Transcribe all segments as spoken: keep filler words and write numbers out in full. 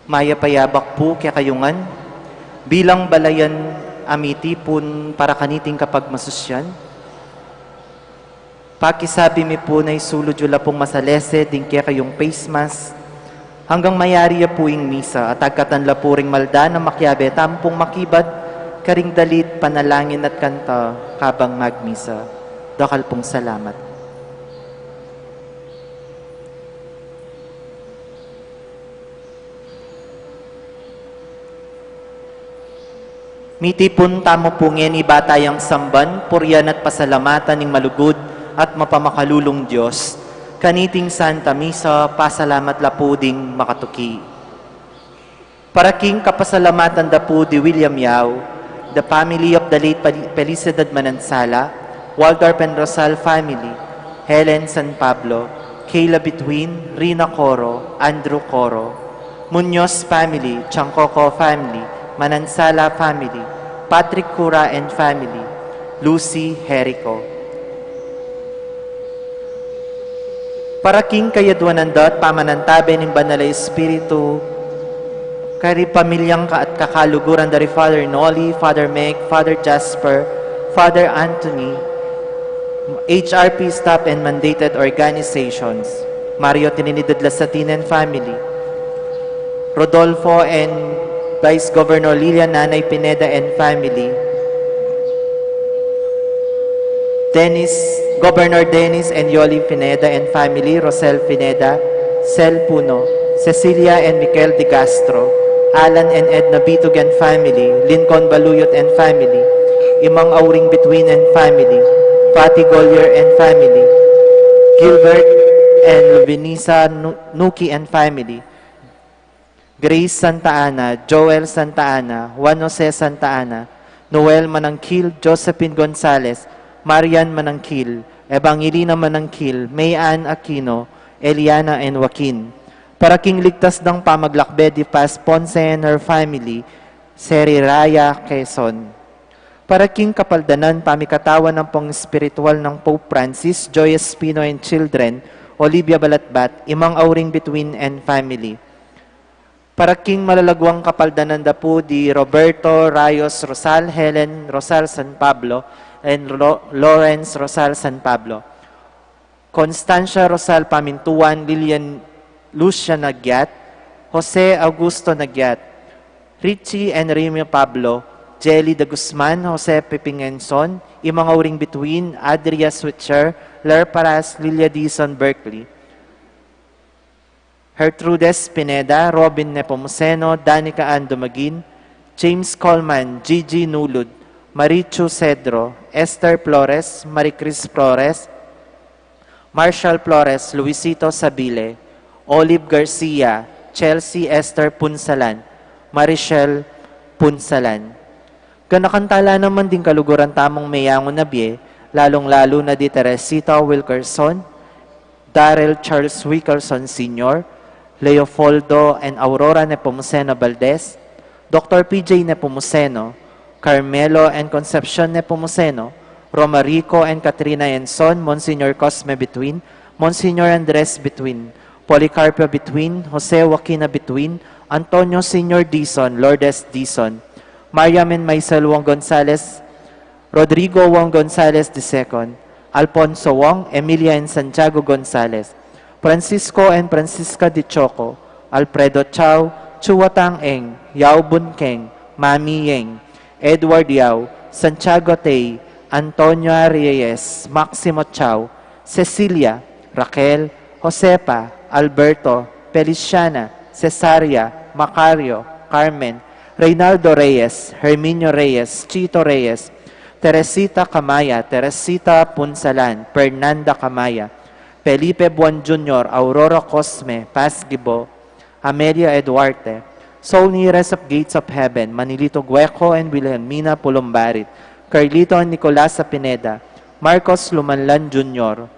Mayap a yabak pu kekayu ngan, bilang balayan a mitipun para kaniting kapagmasusyan. Pakisabi mi pu na isulud yu la pung masalese ding kekayung face mask, anggang mayari ya pu ing misa, at agkatan la pu ring malda nang makiabe tamu pung makibat karing dalit panalangin at kanta kabang magmisa. Dakal pung salamat. Mitipun tamu pu ngeni ba tayang samban, purian at pasalamatan ing malugud at mapamakalulung Dios. Kaniting Santa Misa, pasalamat la pu ding makatuki. Para king kapasalamatan da pu di William Yao, the family of the late Fel-, Felicidad Manansala, Waldorf and Rosal family, Helen San Pablo, Kayla Bituin, Rina Coro, Andrew Coro, Muñoz family, Chancoco family, Manansala family, Patrick Cura and family, Lucy Jerico. Para king kayadwanan da at pamanantabe ning Banal a Espiritu, kari pamilyang ka-, at kakaluguran da ri Father Noli, Father Meg, Father Jasper, Father Anthony, H R P staff and mandated organizations, Mario Trinidad Lasatin and family, Rodolfo and Vice Governor Lilian Nanay Pineda and family, Dennis, Governor Dennis and Yoli Pineda and family, Rosel Pineda, Sel Puno, Cecilia and Mikel de Castro, Alan and Edna Bitug and family, Lincoln Baluyot and family, Imang Auring Bituin and family, Fatty Golyer and family, Gilbert and Luvinisa Nu-, Nuki and family, Grace Santa Ana, Joel Santa Ana, Juan Jose Santa Ana, Noel Manangkil, Josephine Gonzalez, Marian Manangkil, Evangelina Manangkil, May Ann Aquino, Eliana and Joaquin. Para king ligtas dang pamaglakbe di Paz Ponce and her family, Seri Raya, Quezon. Para king kapaldanan pamikatawan ampong espiritual nang Pope Francis, Joy Espino and children, Olivia Balatbat, Imang Auring Bituin and family. Para king malalaguang kapaldanan da pu di Roberto Rayos Rosal, Helen Rosal San Pablo, and Lo-, Lawrence Rosal San Pablo. Constancia Rosal Pamintuan, Lilian Lucia Nagyat, Jose Augusto Nagyat, Richie and Remio Pablo, Jelly de Guzman, Jose Pepingenson, Imang Auring Bituin, Adria Switzer, Ler Paras, Lilia Dizon Berkeley, Gertrudes Pineda, Robin Nepomuceno, Danica Ann Dumagin, James Coleman, Gigi Nulud, Marichu Cedro, Esther Flores, Maricris Flores, Marshall Flores, Luisito Sabile, Olive Garcia, Chelsea Esther Punsalan, Marichelle Punsalan. Ganakan tala naman ding kaluguran tamung meyangu na bie, lalung-lalu na di Teresita Wilkerson, Darrell Charles Wilkerson Senior, Leopoldo and Aurora Nepomuceno Valdez, Doctor P J Nepomuceno, Carmelo and Concepcion Nepomuceno, Romarico and Katrina Enson, Monsignor Cosme Bituin, Monsignor Andres Bituin, Policarpio Bituin, Jose Joaquina Bituin, Antonio Senior Dizon, Lourdes Dizon, Mariam and Maisel Wong Gonzalez, Rodrigo Wong Gonzalez the second, Alfonso Wong, Emilia and Santiago Gonzalez, Francisco and Francisca de Choco, Alfredo Chao, Chua Tang Eng, Yao Bun Keng, Mami Yeng, Edward Yao, Santiago Tay, Antonio Reyes, Maximo Chao, Cecilia, Raquel, Josefa, Alberto, Feliciana, Cesaria, Macario, Carmen, Reynaldo Reyes, Herminio Reyes, Chito Reyes, Teresita Camaya, Teresita Punsalan, Fernanda Camaya, Felipe Buan Junior, Aurora Cosme, Paz Gibo, Amelia Eduarte, Soul Nearest of Gates of Heaven, Manilito Gueco and Wilhelmina Pulumbarit, Carlito and Nicolasa Pineda, Marcos Lumanlan Junior,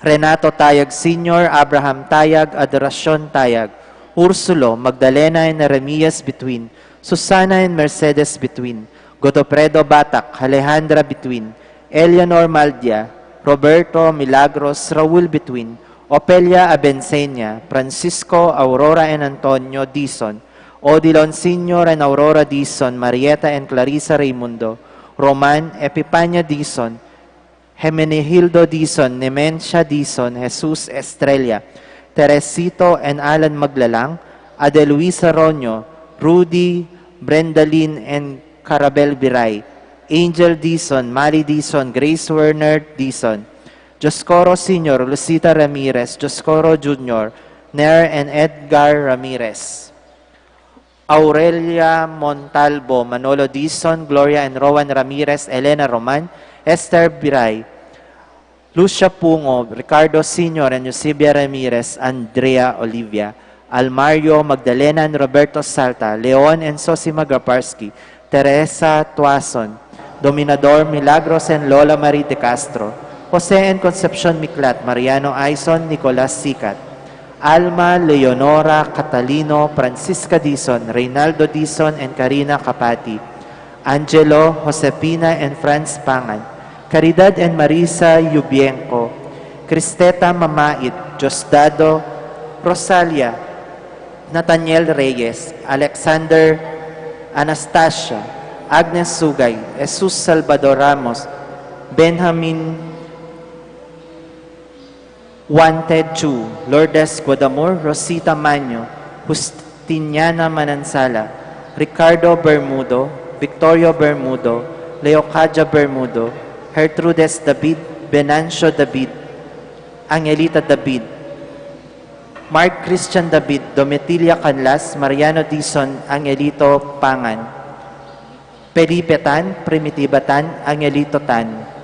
Renato Tayag Senior, Abraham Tayag, Adoracion Tayag, Ursulo, Magdalena and Jeremias Bituin, Susana and Mercedes Bituin, Godofredo Batak, Alejandra Bituin, Eleanor Maldia, Roberto Milagros, Raul Bituin, Ofelia Abenseña, Francisco Aurora and Antonio Dizon, Odilon Senior and Aurora Dizon, Marieta and Clarissa Raimundo, Roman Epipania Dizon, Hermenegildo Dizon, Nemencia Dizon, Jesus Estrella, Teresito and Alan Maglalang, Adeluisa Roño, Rudy, Brendalyn and Carabel Biray, Angel Dizon, Mali Dizon, Grace Werner Dizon, Dioscoro Senior, Lucita Ramirez, Dioscoro Junior, Ner and Edgar Ramirez, Aurelia Montalvo, Manolo Dizon, Gloria and Rowan Ramirez, Elena Roman, Esther Biray, Lucia Pungo, Ricardo Senior and Eusebia Ramirez, Andrea Olivia, Almario, Magdalena and Roberto Salta, Leon and Sosi Magaparski, Teresa Tuason, Dominador Milagros and Lola Marie de Castro, Jose and Concepcion Miklat, Mariano Aison, Nicolas Sikat, Alma, Leonora, Catalino, Francisca Dizon, Reynaldo Dizon and Karina Capati, Angelo, Josefina and Franz Pangan, Caridad and Marisa Yubienco, Cristeta Mamait, Diosdado, Rosalia, Nathaniel Reyes, Alexander, Anastasia, Agnes Sugay, Jesus Salvador Ramos, Benjamin Wanted Chu, Lourdes Guadamor, Rosita Maño, Justiniana Manansala, Ricardo Bermudo, Victorio Bermudo, Leocadia Bermudo, Gertrudes David, Venancio David, Angelita David, Mark Christian David, Domitila Canlas, Mariano Dizon, Angelito Pangan, Felipe Tan, Primitiva Tan, Angelito Tan,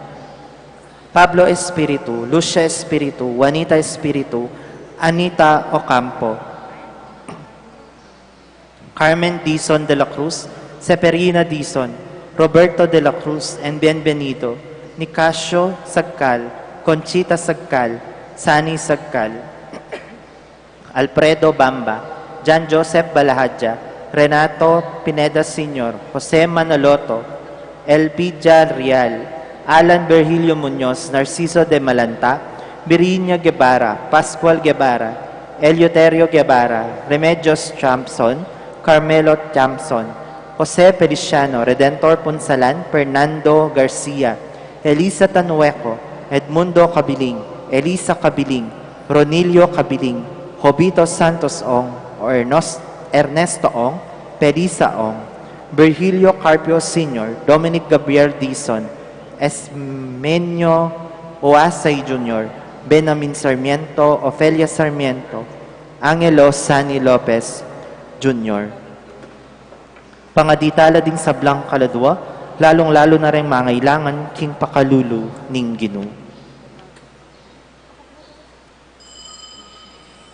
Pablo Espiritu, Lucia Espiritu, Juanita Espiritu, Anita Ocampo, Carmen Dizon de la Cruz, Seferina Dizon, Roberto de la Cruz and Bienvenido, Nicasio Sagcal, Conchita Sagcal, Sani Sagcal, Alfredo Bamba, John Joseph Balahadja, Renato Pineda Senior, Jose Manoloto, Elpidia Real, Alan Virgilio Muñoz, Narciso de Malanta, Virginia Guevara, Pascual Guevara, Eleuterio Guevara, Remedios Thompson, Carmelo Thompson, Jose Feliciano, Redentor Punsalan, Fernando Garcia, Elisa Tanueco, Edmundo Cabiling, Elisa Cabiling, Ronilio Cabiling, Jovito Santos Ong, Ernos-, Ernesto Ong, Felisa Ong, Virgilio Carpio Senior, Dominic Gabriel Dizon, Esmenio Oasay Junior, Benamin Sarmiento, Ofelia Sarmiento, Angelo Sani Lopez Junior. Pangaditala ding sablang kaladua, lalung-lalu na reng mangailangan king pakalulu ning Ginu.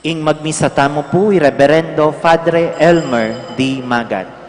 Ing magmisa tamu pu i Reberendo Padre Elmer D. Magat.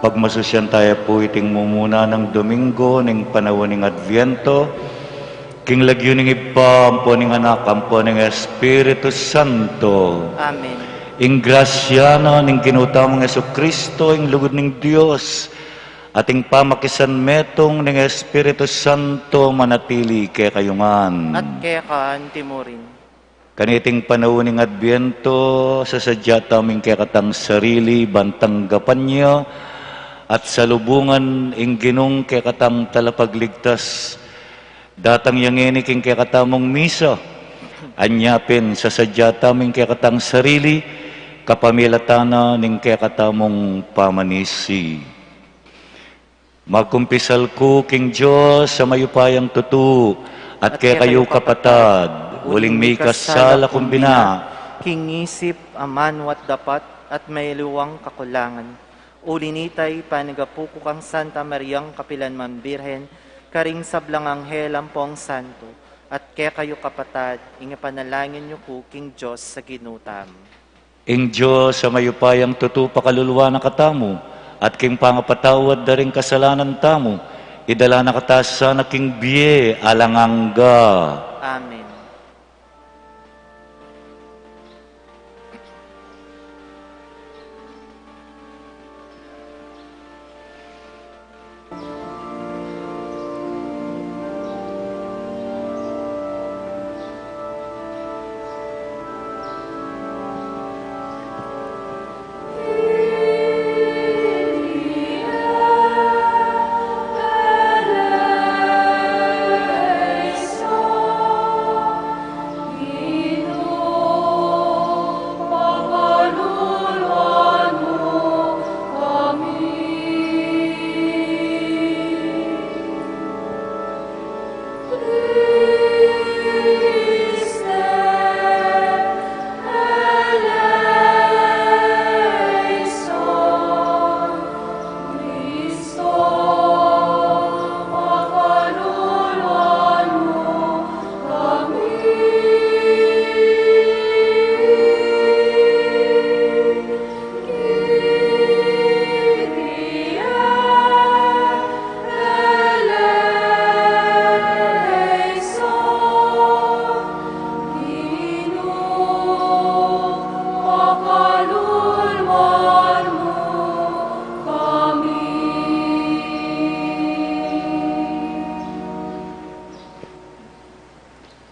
Pagmasusyan taya pu iting mumuna nang Domingo ning panaun ning Adviento, king lagyu ning Ibpa, ampo ning Anak, ampo ning Espiritu Santo. Amen. Ing grasya na ning Ginu tamung Jesucristo, ing lugud ning Dios, at ing pamakisanmetung ning Espiritu Santo manatili kekayu ngan. At keka anti mu rin. Kaniting panaun ning Adviento, sasadya tamu ing kekatang sarili ban tanggapan ya at salubungan ing Ginung kekatang Talapagligtas. Datang ya ngeni king kekatamung misa. Anya pin, sasadya tamu ing kekatang sarili kapamilatan na ning kekatamung pamanisi. Magkumpisal ku king Dios a mayupayang tutu, at kekayu kapatad, uling mikasala kung bina king isip, amanu at dapat, at mayaliwang kakulangan. Uli nita, ipanagapu ku kang Santa Mariang kapilan man Birhen, karing sablang anghel ampong santo, at kekayu kapatad, ing ipanalangin yu ku king Dios a Ginu tamu. Ing Dios a mayupayang tutu pakaluluan na katamu, at king pangapatawad da ring kasalanan tamu, idala na kata sana king bie alang angga. Amen.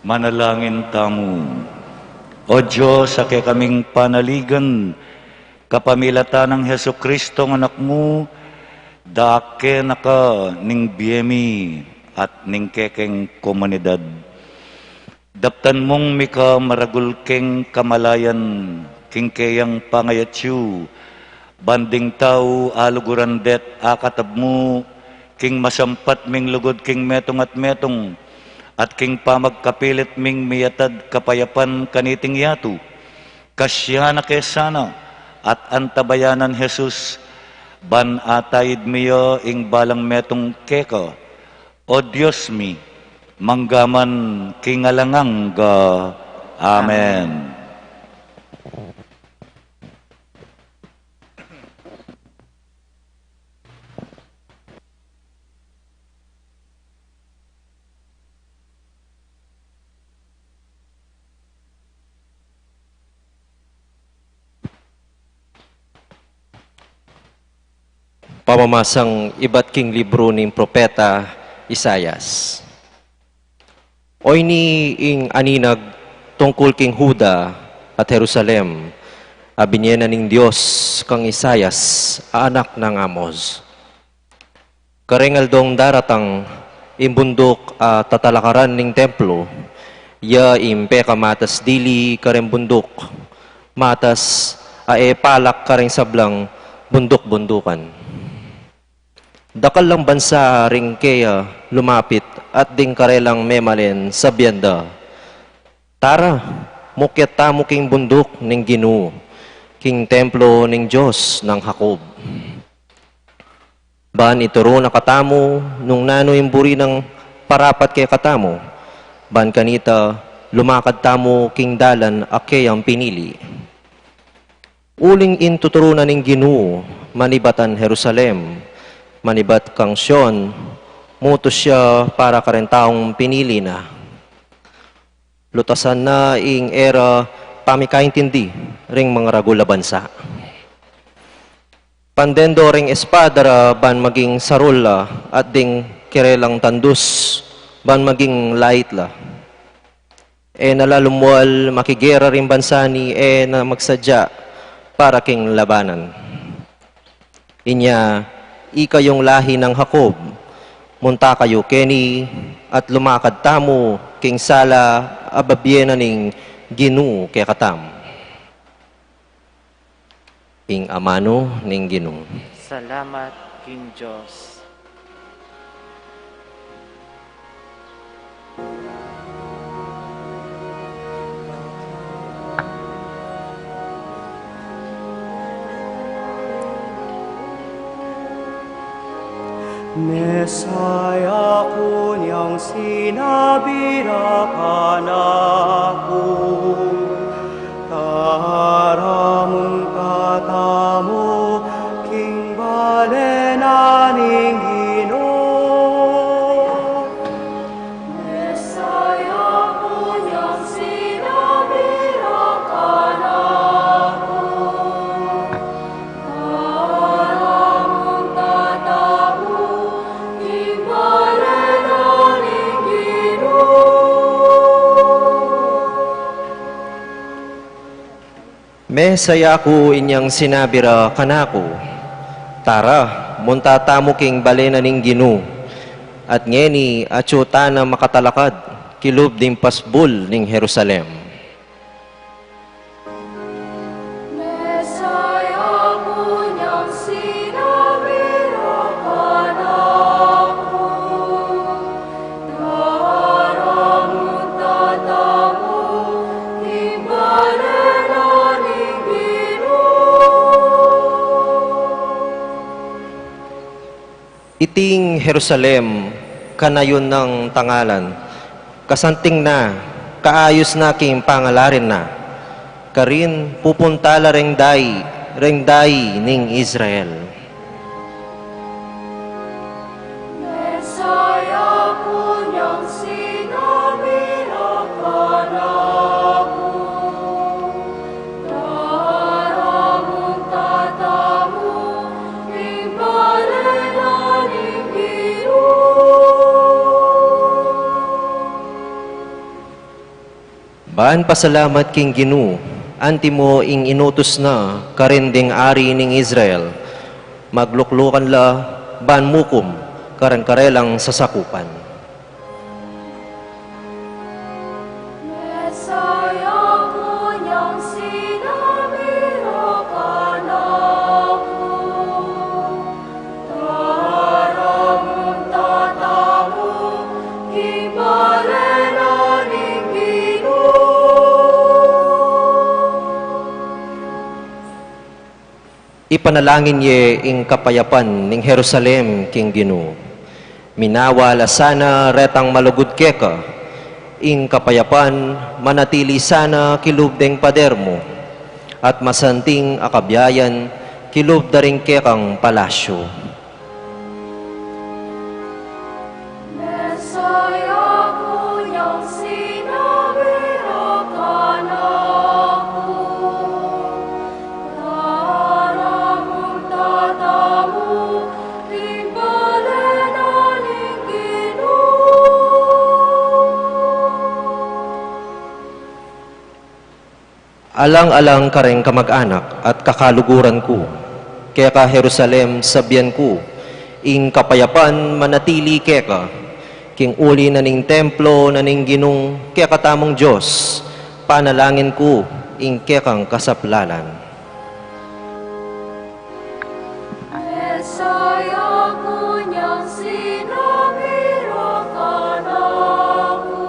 Manalangin tamu. O Dios, a kekaming panaligan, kapamilatan nang Jesucristong Anak mu, dake na ka ning bie mi at ning kekeng komunidad. Daptan mung mika maragul keng kamalayan king keyang pangayatsu, ban ding tau aluguran det akatab mu, king masampat ming lugud king metung at metung, at king pamagkapilit ming miyatad kapayapan kaniting yatu. Kasya na ke sana at antabayanan Jesus, ban atayid mi ya ing balang metung keka, O Dios mi, mangga man king alang angga. Amen. Pamamasang ibat king libru ning propeta Isaias. Oyni ing aninag tungkul king Juda at Jerusalem, a binie na ning Dios kang Isaias, a anak nang Amoz. Kareng aldong daratang, ing bunduk a tatalakaran ning templo, ya ing pekamatas dili kareng bunduk, matas a e palak kareng sablang bunduk-bundukan. Dakal lang bansa ring keya lumapit at ding karelang memalen sabian da, Tara, mukyat tamu king bunduk ning Ginu, king templo ning Dios nang Jacob. Ban ituru na katamu nung nanu ing buri nang parapat kekatamu, ban kanita lumakad tamu king dalan a keyang pinili. Uling ing tuturu na ning Ginu, manibatan Jerusalem, manibat kang Sion, mutus ya para karing taung pinili na. Lutasan na ing e ra pamikaintindi ring mangaragul a bansa. Panden do ring espada ra ban maging sarul la, at ding kerelang tandus ban maging lait la. E na la lumual makigera ring bansa ni e na magsadya para king labanan. Inya, ikayung lahi nang Jacob, munta kayu keni at lumakad tamu king sala a bibie na ning Ginu kekatamu. Ing amanu ning Ginu. Salamat king Dios. Mesaya ku nyang sinabi ra kanaku, tara munta tamu king bale na ning Ginu. Mesaya ku nyang sinabi ra kanaku, tara munta tamu king bale na ning Ginu. Mesaya ku inyang sinabi ra kanaku, tara, munta tamu king bale na ning Ginu. At ngeni, atyu tana makatalakad kilub ding pasbul ning Jerusalem. Mesaya ku nyang sinabi ra kanaku, tara munta tamu king bale na ning Ginu. Iting Jerusalem, kanayun nang tangalan, kasanting na, kaayus na king pangalarin na, karin pupunta la reng dayi, reng dayi ning Israel. Mesaya ku nyang sinabi ra kanaku, tara munta tamu king bale na ning Ginu. Ban pasalamat king Ginu, antimo ing inutus na karin ding ari ning Israel, magluklukan la ban mukum kareng karelang sasakupan. Mesaya ku nyang sinabi ra kanaku, tara munta tamu king bale na ning Ginu. Ipanalangin ye ing kapayapan ning Jerusalem king Ginu. Minawa la sana retang malugud keka, ing kapayapan manatili sana kilub deng pader mu, at masanting a kabiayan kilub da ring kekang palasyu. Mesaya ku nyang sinabi ra kanaku, tara munta tamu king bale na ning Ginu. Alang-alang kareng kamag-anak at kakaluguran ku, keka Jerusalem sabian ku, ing kapayapan manatili keka, king uli na ning templo na ning Ginung kekatamung Dios, panalangin ku ing kekang kasaplalan. Mesaya ku nyang sinabi ra kanaku,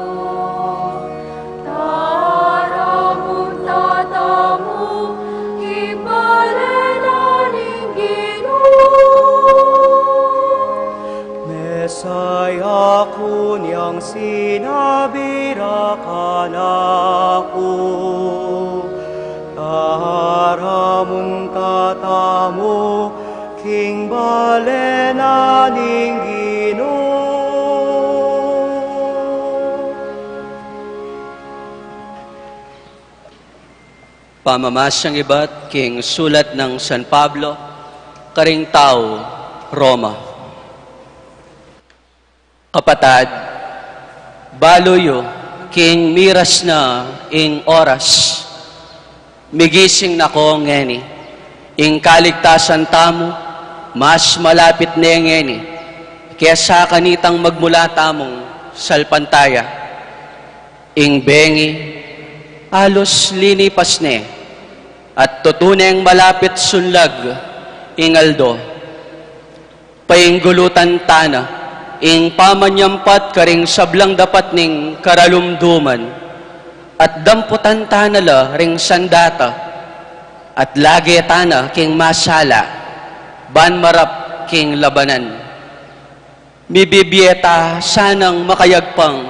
tara munta tamu king bale na ning Ginu. Mesaya ku nyang sinabi ra kanaku, tara munta tamu King bale na ning Ginu. Pamamasang ibat king sulat nang San Pablo karing tau Roma. Kapatad, balu yu, king miras na ing oras, migising na ko ngeni. Ing kaligtasan tamu mas malapit ne ngeni kesa kanitang magmula tamung salpantaya. Ing bengi alus linipas ne, at tutu neng malapit sunlag ing aldo. Painggulutan tana ing pamanyampat karing sablang dapat ning karalumduman, at damputan tana la ring sandata, at lage tana king masala ban marap king labanan. Mibibie ta sanang makayagpang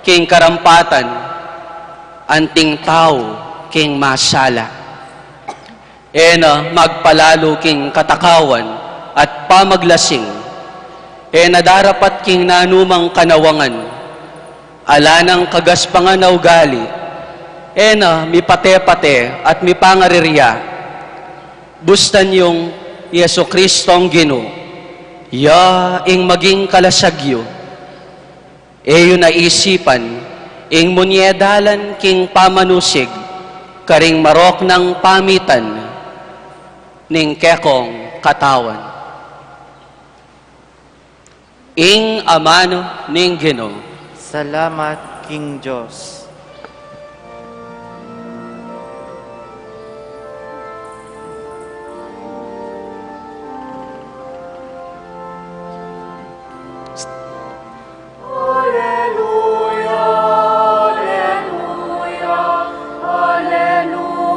king karampatan, anting tau king masala. E na magpalalu king katakawan at pamaglasing. E na darapat king nanumang kanawangan. Ala nang kagaspangan a ugali. E na mipate-pate at mipangarirya. Bustan yung Jesu Cristong Ginu, ya ing maging kalasag yu. E yu na isipan ing munye dalan king pamanusig karing marok nang pamitan ning kekong katawan. Ing amanu ning Ginu. Salamat king Dios. Aleluya, aleluya, aleluya.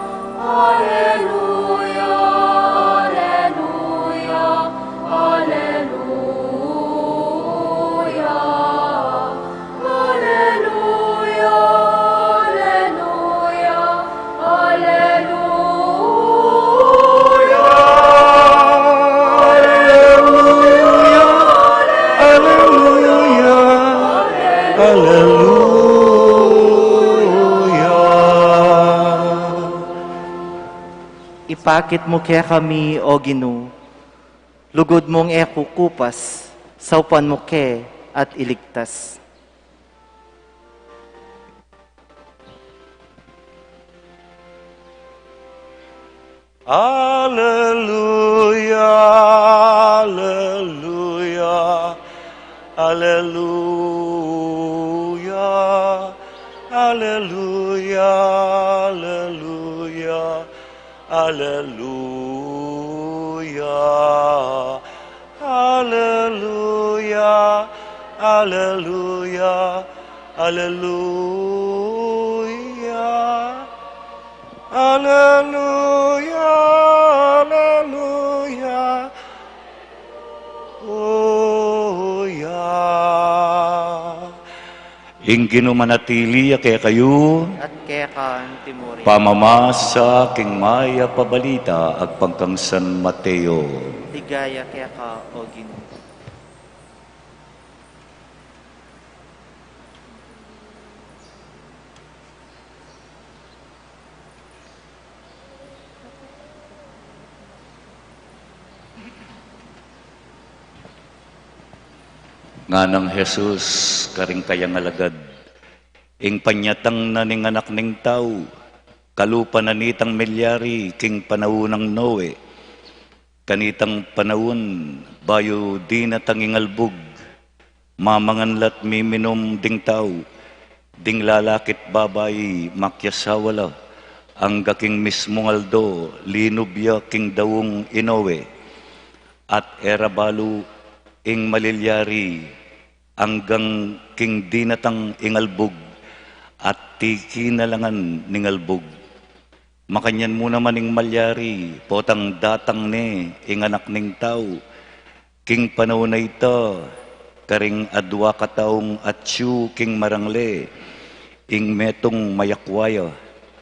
Aleluya, aleluya, aleluya. Aleluya, aleluya, aleluya. Aleluya, aleluya, aleluya. Ipakit mu kekami, O Ginu, lugud mung e kukupas, saupan mu ke at iligtas. Aleluya, aleluya, aleluya, aleluya, aleluya. Aleluya, aleluya, aleluya, aleluya. Aleluya, aleluya, aleluya. Ing Ginu manatili ya kekayu. At keka antimurin. Pamamasa king mayap a balita agpang kang San Mateo. Ligaya keka, O Ginu. Nganang Jesus karing kayang alagad, ing panyatang na ning Anak ning Tau, kalupa na nitang milyari king panaun nang Noe. Kanitang panaun, bayu dinatang ing albug, mamangan la't miminum ding tau, ding lalakit babai makiasawa la, angga king mismung aldo linub ya king daung i Noe. At e ra balu ing malilyari anggang king dinatang ing albug, at tiki na la ngan ning albug. Makanyan mu naman ing malyari potang datang ne ing Anak ning Tau. King panaun a ita, karing adua kataung atyu king marangle, ing metung mayakwa ya,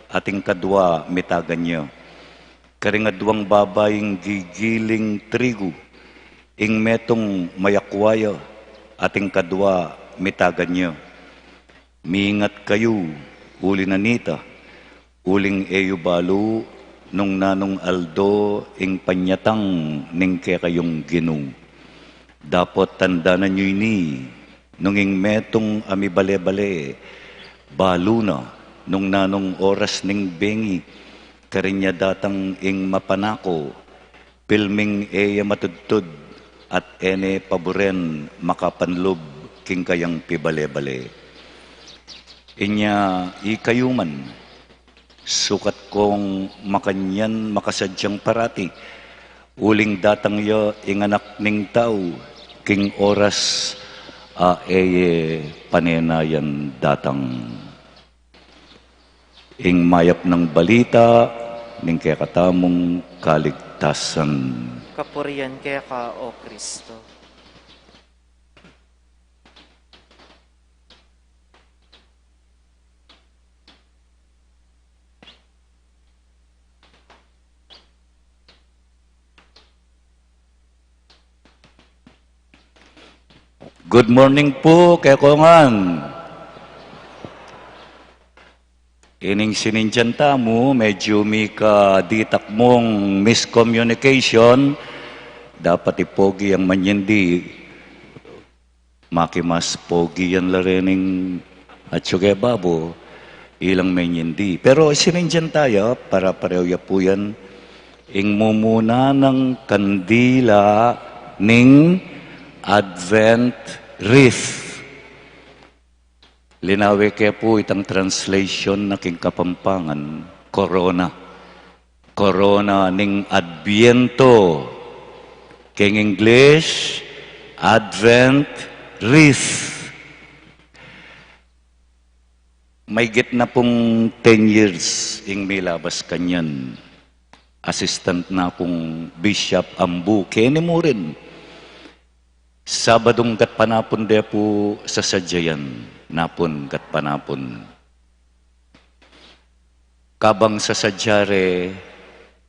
at ing kadua mitagan ya. karing aduang babaing gigiling trigu, ing metung mayakwa ya, at ing kadwa mitagan ya. Mingat kayu, uli na nita, uling e yu balu nung nanung aldo ing panyatang ning kekayung Ginu. Dapot tandanan yu ini, nung ing metung a mibale-bale, balu na nung nanung oras ning bengi, karin ya datang ing mapanako, pilming e ya matudtud, at e ne paburen makapanlub king kayang pibale-bale. Inya ikayu man, sukat kong makanyan makasadyang parati, uling datang ya ing Anak ning Tau king oras a e ye panenayan datang. Ing mayap nang balita ning kekatamung kaligtasan. Kapurian keka, O Kristo. Good morning pu kekongan. Ining sinindian tamu, medyu mika ditak mung miscommunication, dapat i pogi yang manyindi. Maki mas pogi yan la rening atyu ke babo, ilang menyindi. Pero sinindian taya, para pareho ya pu yan, ing mumuna nang kandila ning Advent wreath. Linawe ke pu itang translation na king Kapampangan, corona. Corona ning Adbiento. King English, Advent wreath. Maygit na pung ten years ing milabas kanyan. Assistant na kung Bishop Ambu, keni mu rin. Sabadung gatpanapun de pu sasadya yan, napun gatpanapun. Kabang sasadya re,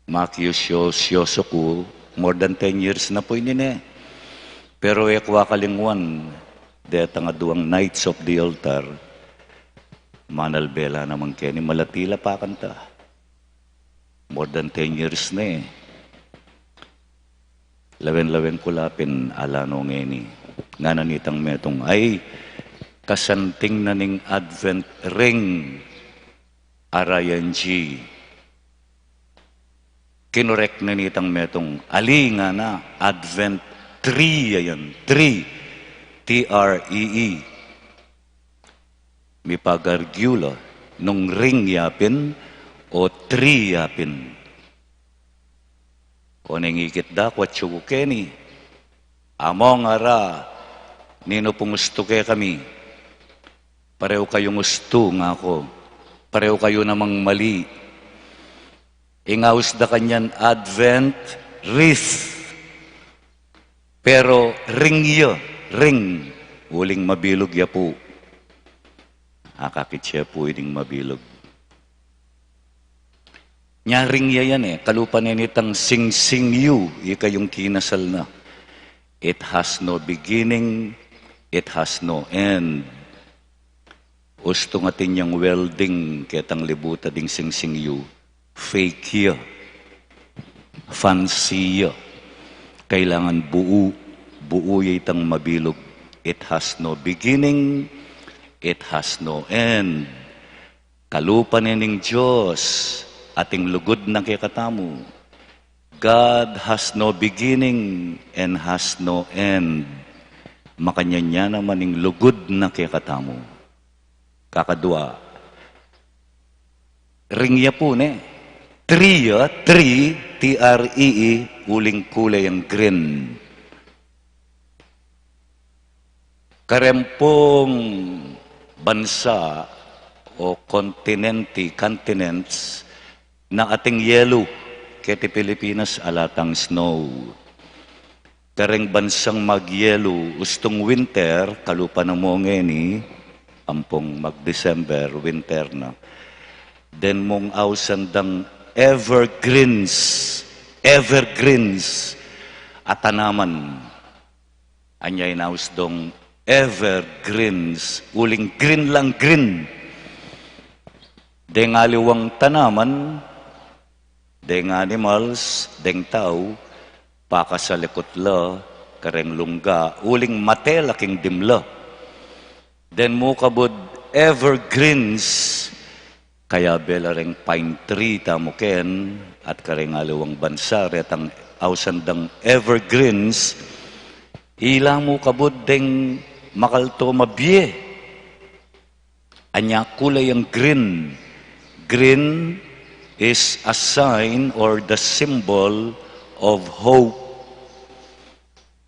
makiusyoso ku, more than ten years na pu ini ne. Pero e ku akalingwan, detang aduang Knights of the Altar, manalbe la naman keni, malati la pa kanta. More than ten years ne. Lawen-lawen ku la pin ala no ngeni. Ngana nitang metung, ay, kasanting na ning Advent ring, ara yan di. Kinorek na nitang metung, ali, ngana, Advent tree ya yan, tree. T R E E. Mipagargyu la nung ring ya pin o tree ya pin. Oneng ikit da ku atyu ku keni. Among ara, ninu pung ustu kekami? Pareho kayung ustu, ngaku. Pareho kayu namang mali. Ing aus da kanyan Advent wreath. Pero ring ya, ring, uling mabilug ya pu. Akakit ye pu ining mabilug. Nya ring ya yan e, kalupa ne nitang singsing yu, ikayung kinasal na. It has no beginning, it has no end. Ustung atin yang welding ketang libuta ding singsing yu, fake ya, fancy ya. Kailangan buu, buu ya itang mabilug. It has no beginning, it has no end. Kalupa ne ning Dios, ating lugud na kekatamu. God has no beginning and has no end. Makanyan ya naman ing lugud na kekatamu. Kakadua, ring ya pu ne. Tree ya, tree, T R E E, uling kule yang green. Kareng pung bansa o kontinente, continents, na ating yelu, keti Pilipinas ala tang snow. Kareng bansang magyelu, ustung winter, kalupa na mu ngeni, ampong mag-December, winter na. Den mung ausan dang evergreens. Evergreens a tanaman. Anya inaus dong evergreens, uling green lang green. Deng aliwang tanaman, deng animals, deng tau, pakasalikut la kareng lungga, uling mate la king dimla. Deng mu kabud evergreens, kayabe la reng pine tree tamu ken, at kareng aliwang bansa, retang ausan dang evergreens, ila mu kabud deng makalto mabie. Anya kule yang green. Green is a sign or the symbol of hope.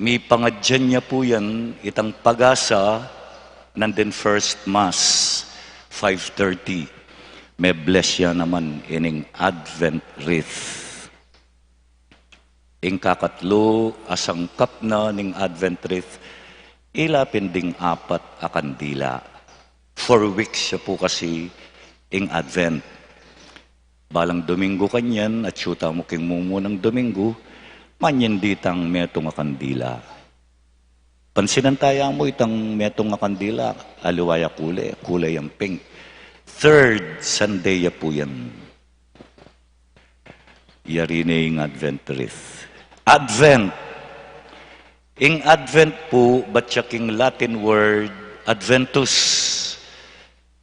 Mipangadyan ya pu yan itang pag-asa nandin first mass, five thirty. Me-bless ya naman ining Advent wreath. Ing kakatlu a sangkap na ning Advent wreath, ila pin ding apat a kandila. Four weeks ya pu kasi ing Advent. Balang Domingo kanyan, atyu tamu king mumunang Domingo, manyan ditang metung a kandila. Pansinan taya mu itang metung a kandila, aliwa ya kule, kule yang pink. Third Sunday ya pu yan. Yari ne ing Advent wreath. Advent. Ing Advent pu, batya king Latin word Adventus.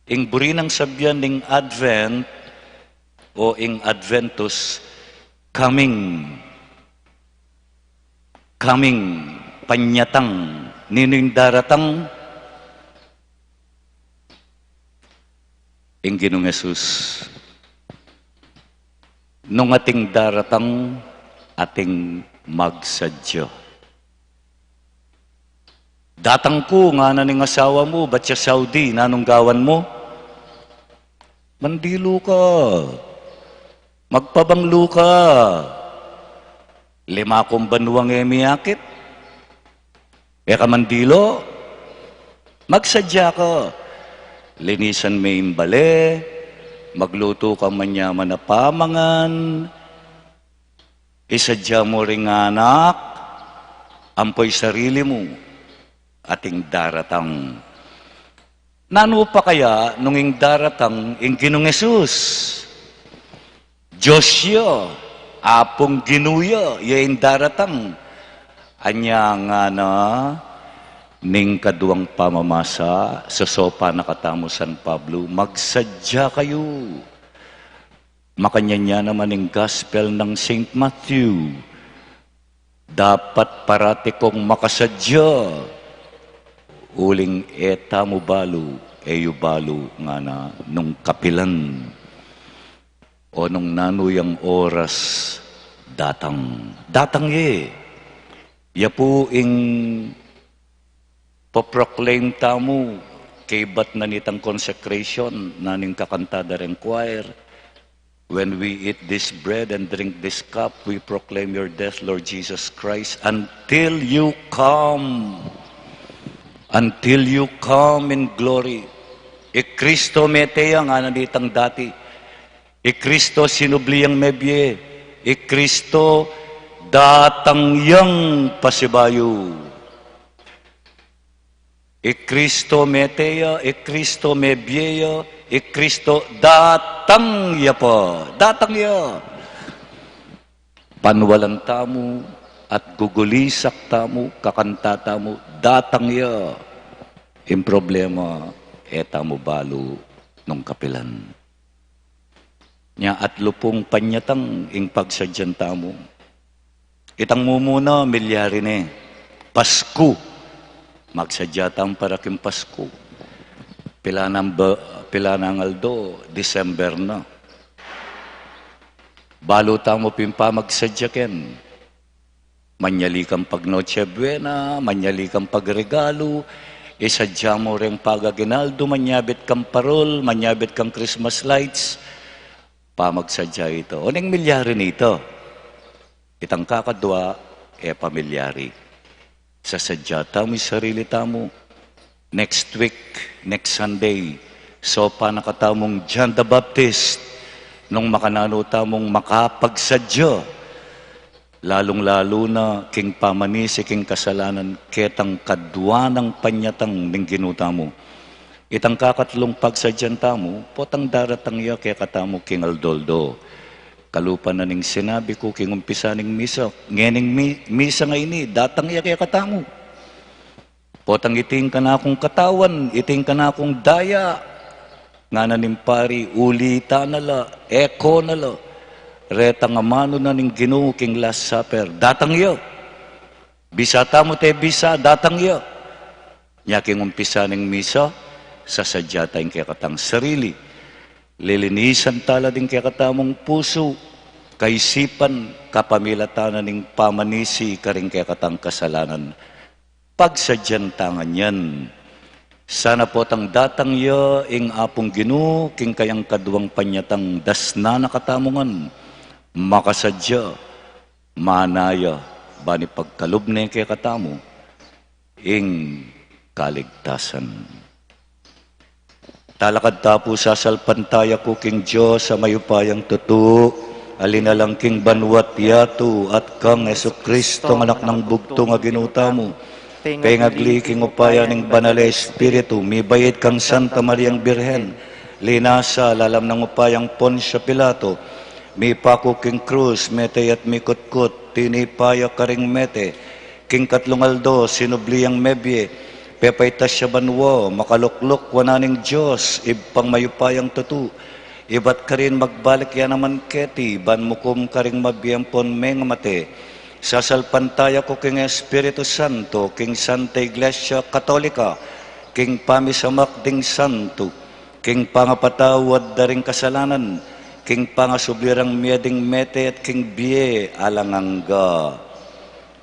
Ing buri nang sabian ning Advent o ing Adventus, coming. Coming, panyatang. Ninu ing daratang? Ing Ginung Jesus. Nung ating daratang, ating magsadya. Datang ku, ngana ning asawa mu, bat ya Saudi, nanung gawan mu? Mandilu ka. Magpabanglu ka. Lima kung banuang e miyakit. E ka mandilu. Magsadya ka. Linisan me ing bale. Maglutu ka manyaman a pamangan. Isadya mu ring anak, ampo ing sarili mu, ating daratang. Nanu pa kaya nung ing daratang ing Ginung Jesus? Dios ya, Apung Ginu ya, ya ing daratang. Anya ngana ning kaduang pamamasa, sosopan na katamu San Pablo, magsadya kayu. Makanyan ya naman ing Gospel nang Saint Matthew, dapat parati kong makasadya, uling e tamu balu, e yu balu ngana nung kapilan o nung nanu yang oras datang. Datang ye. Ya pu ing poproclaim tamu, kaybat na nitang consecration, nanu ing kakanta da reng choir, "When we eat this bread and drink this cup, we proclaim your death, Lord Jesus Christ, until you come." Until you come in glory. I Kristo mete ya, ngana nitang dati. I Kristo sinubli yang mebie. I Kristo datang yang pasibayu. I Kristo mete ya, i Kristo mebie ya, i Kristo datang ya pa, datang ya. Panwalan tamu at gugulisak tamu, kakanta tamu, datang ya. Ing problema, e tamu balu nung kapilan. Nya atlu pung panyatang ing pagsadyan tamu. Itang mumuna, milyari ne. Pasku. Magsadya tamu para king Pasku. Pilanang ba, pilanang aldo, December na. Balu tamu pin pamagsadya ken. Manyali kang pag Noche Buena, manyali kang pagregalu, isadya mu reng pagaginaldo, manyabit kang parol, manyabit kang Christmas lights, pamagsadya ita. O neng milyari nita? Itang kakadwa, e pa milyari. Sasadya tamu ing sarili tamu. Next week, next Sunday, sopan na katamung John the Baptist, nung makananu tamung makapagsadya. lalung-lalu na king pamanisi king kasalanan ketang kadwa nang panyatang ning Ginu tamu. Itang kakatlung pagsadyan tamu, potang daratang ya kekatamu king aldo-aldo. Kalupa na ning sinabi ku king umpisa ning misa, ngening mi-, misa ngeni, datang ya kekatamu. Potang iti ing kanakung katawan, iti ing kanakung daya, ngana ning pari, ulita na la, eko na la, retang amanu na ning Ginu king Last Supper, datang ya. Bisa tamu te bisa, datang ya. Nya king umpisa ning misa, sasadya ta ing kekatang sarili. Lilinisan ta la ding kekatamung pusu, kaisipan, kapamilatan na ning pamanisi karing kekatang kasalanan. Pagsadyan ta ngan yan. Sana potang datang ya ing Apung Ginu king kayang kadwang panyatang dasnan na katamu ngan. Makasadya, manaya, ban ipagkalub ne kekatamu ing kaligtasan. Talakad ta pu, sasalpantaya ku king Dios a mayupayang tutu, a linalang king banwa't yatu, at kang Jesucristo, anak nang bugtung a Ginu tamu, pengagli king upaya ning Banal a Espiritu, mibait kang Santa Mariang Birhen, linasa lalam nang upayang Poncio Pilato, mipaku king krus, mete at mikutkut, tinipa ya karing mete, king katlung aldo, sinubli yang mebie, pepaitas ya banua, makalukluk wanan ning Dios, Ibpang mayupayang tutu, ibat karin magbalik ya naman keti, ban mukum karing mabie ampon mengamate. Sasalpantaya ku king Espiritu Santo, king Santa Iglesia Katolika, king pamisamak ding santo, king pangapatawad da ring kasalanan, king pangasubli rang mie ding mete, at king bie alang angga.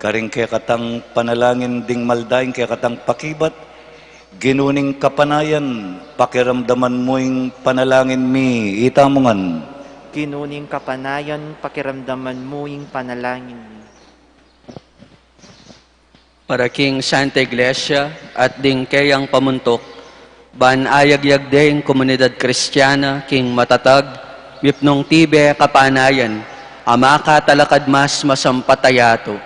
Karing kekatang panalangin ding maldaing kekatang pakibat, Ginu ning kapanayan, pakiramdaman mu ing panalangin mi, itamu ngan. Ginu ning kapanayan, pakiramdaman mu ing panalangin mi. Para king Santa Iglesia at ding keyang pamuntuk, ban ayagyag de ing komunidad Kristiana king matatag, mipnung tibe kapanayan, a makatalakad mas masampat a yatu.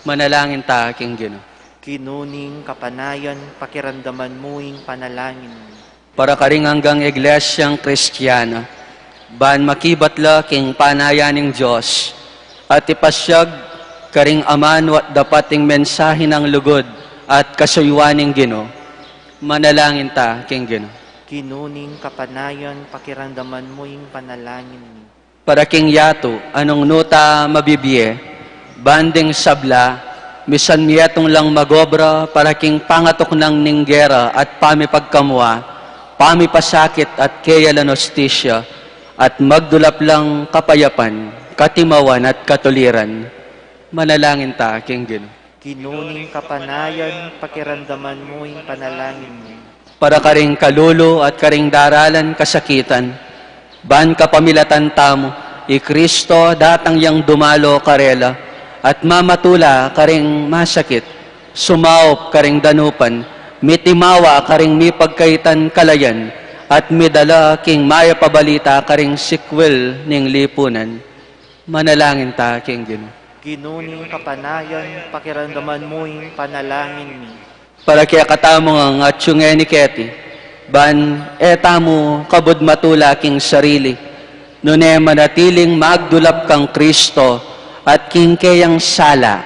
Manalangin ta king Ginu. Ginu ning kapanayan, pakiramdaman mu ing panalangin mi. Para karing anggang Iglesiang Kristiana, ban makibat la king panayan ning Dios, at ipasyag karing amanu at dapat ing mensahe nang lugud at kasuyuan ning Ginu. Manalangin ta king Ginu. Ginu ning kapanayan, pakiramdaman mu ing panalangin mi. Para king yatu a nung nu ta mabibie, ban ding sabla, misan mietung lang magobra para king pangatuknang ning gera at pamipagkamua, pamipasakit at keya lan hustisya, at magdulap lang kapayapan, katimawan at katuliran. Manalangin ta king Ginu. Ginu ning kapanayan, pakiramdaman mu ing panalangin mi. Para karing kalulu at karing daralan kasakitan, ban kapamilatan tamu, i Kristo datang yang dumalo karela, at mamatula karing masakit, sumaup karing danupan, mitimawa karing mipagkaitan kalayan, at midala king mayap a balita karing sikwil ning lipunan. Manalangin ta king Ginu. Ginu ning kapanayan, pakiramdaman mu ing panalangin mi. Para kekatamu ngan atyu ngeni keti, ban e tamu kabud matula king sarili, nune manatiling magdulap kang Kristo at king keyang sala,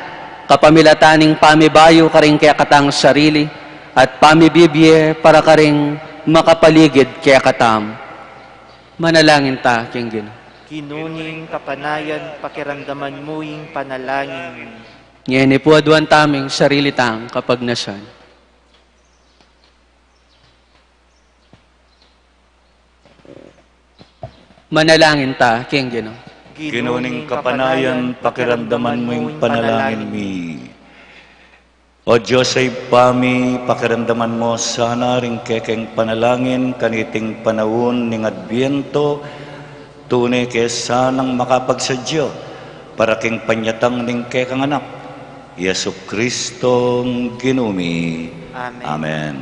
kapamilatan ning pamibayu karing kekatang sarili at pamibibie para karing makapaligid kekatamu. Manalangin ta king Ginu. Ginu ning kapanayan, pakiramdaman mu ing panalangin mi. Ngeni pu aduan tamu ing sarili tang kapagnasan. Manalangin ta king Ginu. Ginu ning kapanayan, pakiramdaman mu ing panalangin mi. O Dios a Ibpa mi, pakiramdaman mu sana ring kekeng panalangin kaniting panaun ning Adbiento, tune ke sanang makapagsadya para king panyatang ning kekang Anak, Jesucristong Ginu mi. Amen. Amen.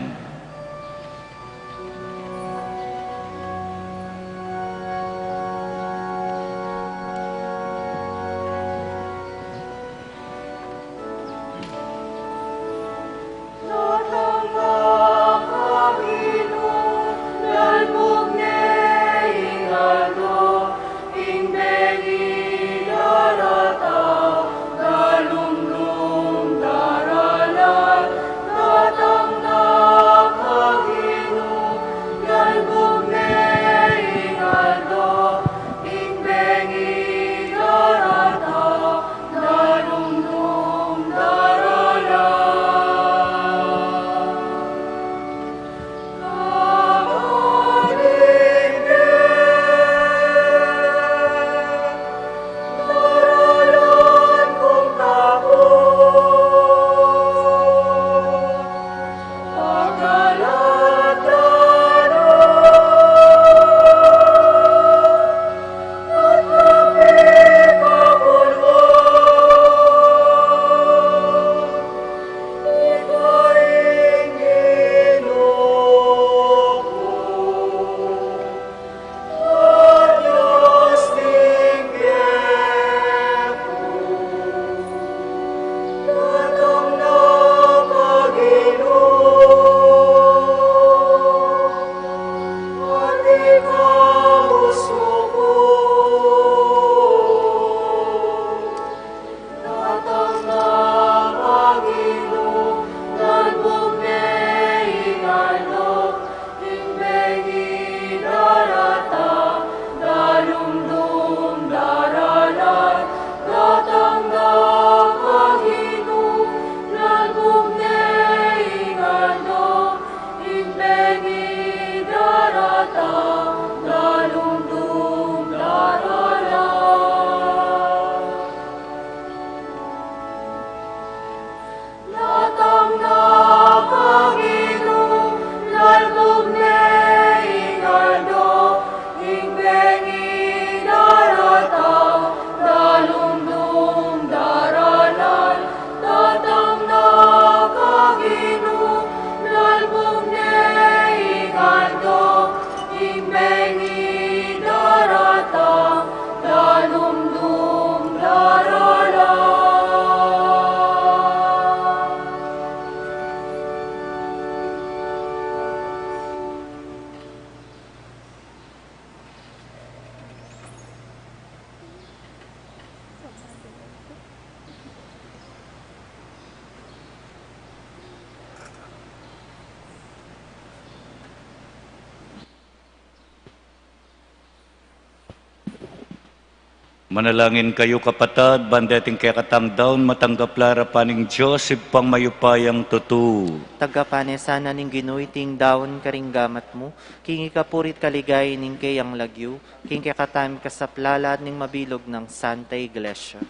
Manalangin kayu, kapatad, ban deting kekatang daun matanggap la arapan ning Dios Ibpang mayupayang tutu. Tanggapan na sana ning Ginu iting daun karing gamat mu, king ikapuri't kaligayan ning keyang lagyu, king kekataming kasaplalan at ning mabilug nang Santa Iglesia.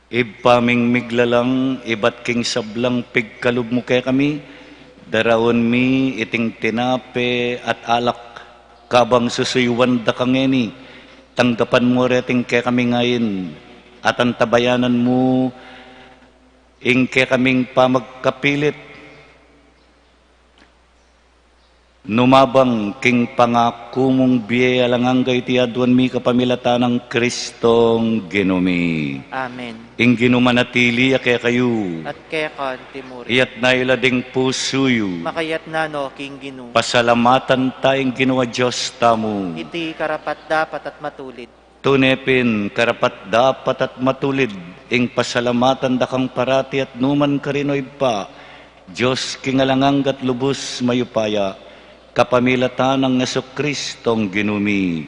Ibpa ming miglalang, ibat king sablang pigkalub mu kekami, daraun mi iting tinape at alak, kabang susuyuan da ka ngeni, tanggapan mu reting kekaming ain, at antabayanan mu ing kekaming pamagkapilit numabang king pangaku mung bie alang angga. Iti aduan mi kapamilatan nang Kristong Ginu mi. Amen. Ing Ginu manatili ya kekayu. At keka antimurin. Iyatna yu la ding pusu yu. Makayatna no king Ginu. Pasalamatan ta ing Ginu a Dios tamu. Iti karapat-dapat at matulid. Tune pin karapat-dapat at matulid ing pasalamatan da kang parati at nukarin man, O Ibpa, Dios king alang angga't lubus mayupaya, kapamilatan nang Jesukristong Ginu mi.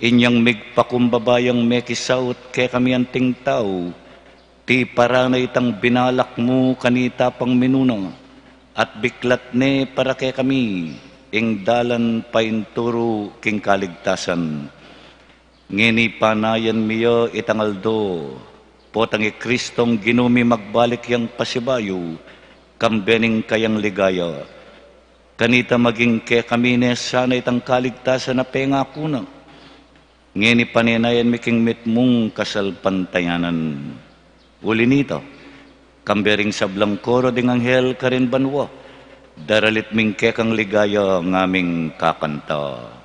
Inyang migpakumbaba yang mekisaut kekami anting tau, tipara na itang binalak mu kanita pang minuna, at biklat ne para kekami ing dalan painturu king kaligtasan. Ngeni panayan mi ya itang aldo, potang i Kristong Ginu mi magbalik yang pasibayu, kambe ning kayang ligaya. Kanita maging kekami ne sana itang kaligtasan a pengaku na. Ngeni panenayan mi king mitmung kasalpantayanan. Uli nita, kambe ring sablang koro ding anghel karin banua, daralit ming kekang ligaya ngaming kakanta.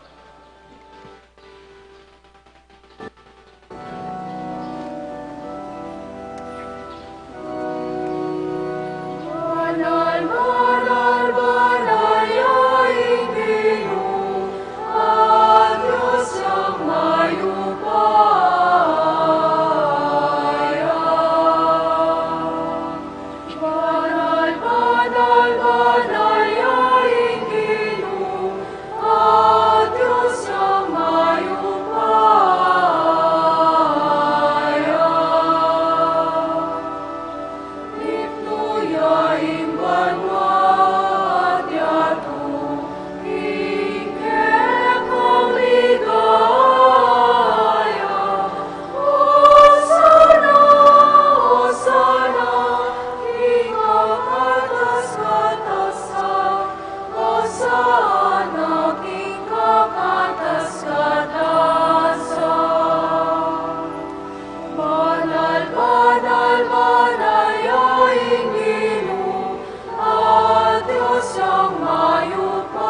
Banal, banal, banal ya ing Ginu, a Dios yang mayupaya.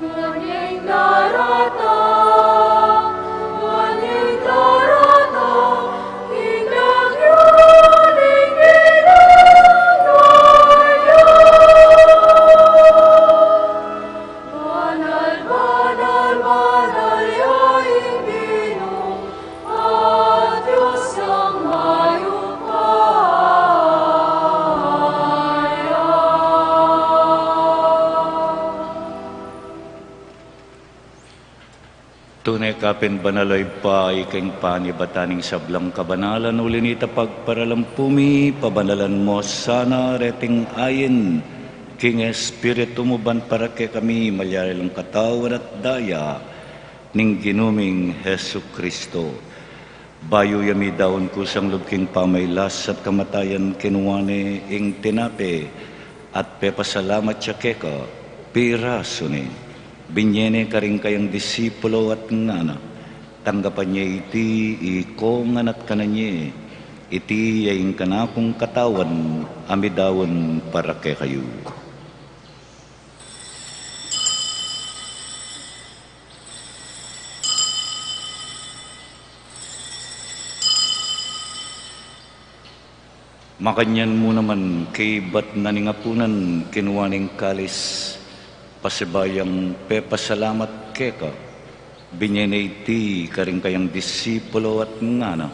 Ngening daratang, ngening daratang, ing lagyu ning ginagaya. Banal, banal, banal ya ing Ginu, a Dios yang mayupaya. Tune ka pin banal, O Ibpa, ika ing panibatan ning sablang kabanalan, uli nita pagparalan pu mi, pabanalan mo sana reting ain king Espiritu mu ban para kekami malyari lang katawan at daya ning Ginu ming Jesucristo. Bayu ya midaun kusang lub king pamailas at kamatayan, kinua ne ing tinape at pepasalamat ya keka, pirasu ne, binye ne karing kayang disipulo at ngana: Tanggapan ye iti ikongan at kanan ye, iti ya ing kanakung katawan a midaun para kekayu. Makanyan mu naman, kaybat na ning apunan, kinua ne ing kalis, pasibayu yang pepasalamat keka, binye ne iti karing kayang disipulo at ngana: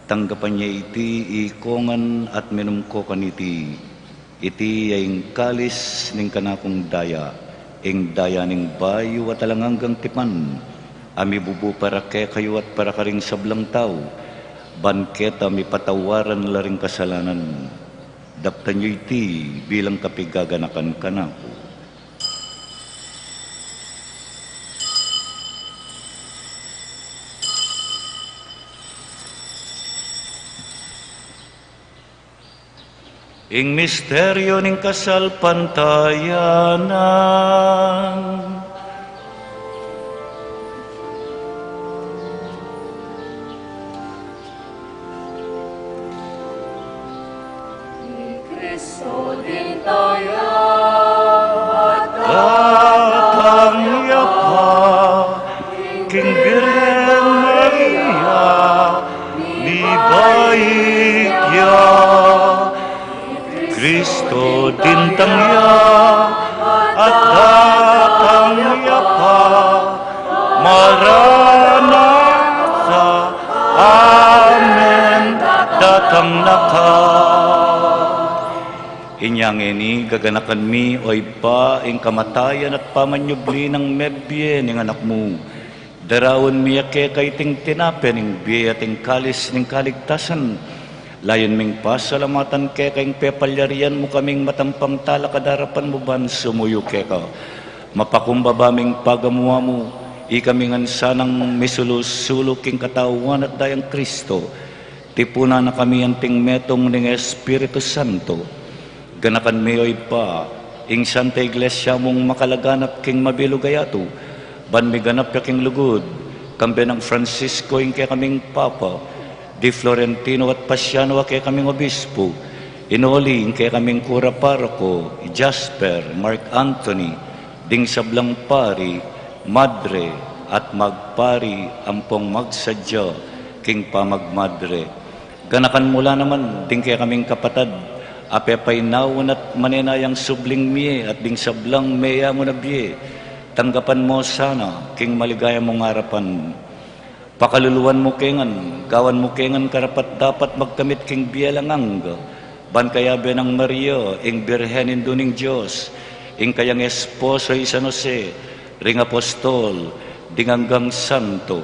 Tanggapan ye iti ikongan at minum ko kaniti, iti ya ing kalis ning kanakung daya, Ing daya ning bayu at alang anggang tipan, a mibubu para kekayu at para karing sablang tau, ban keta mipatawaran la ring kasalanan. Daptan yu iti bilang kapigaganakan kanaku. Ing misteryu ning kasalpantayanan. I Kristo dintang ya, datang ya pa king Birhen Maria, mibait ya. Kristo dintang ya, at datang ya pa. Maranatha, amen, datang na ka. Inya ngeni gaganakan mi, o Ibpa, ing kamatayan at pamanyubli nang mebie ning Anak mu. Daraun mi ya keka iting tinape ning bie at ing kalis ning kaligtasan. Layun ming pasalamatan keka ing pepalyarian mu kaming matampang talakad king arapan mu ban sumuyu keka. Mapakumbaba ming pagamuan mu, ikami ngan sanang misulu-sulu king katawan at dayang Kristo. Tipunan na kami anting metung ning Espiritu Santo. Ganakan mi, o Ibpa, ing Santa Iglesia mung makalaganap king mabilug a yatu, ban miganap ya king lugud, kambe nang Francisco ing kekaming Papa, di Florentino at Pasiano a kekaming Obispo, i Noli ing kekaming Kura Paroko, i Jasper, Mark Anthony, ding sablang pari, madre, at magpari ampong magsadya king pamagmadre. Ganakan mu la naman ding kekaming kapatad a pepainawan at manenayang subling mie at ding sablang meyamu na bie. Tanggapan mu sana king maligaya mung arapan. Pakaluluan mu ke ngan, gawan mu ke ngan karapat-dapat magkamit king bie alang angga, ban kayabe nang Maria, ing Birhen Indu ning Dios, ing kayang esposo i San Jose, ring apostol, ding anggang santo,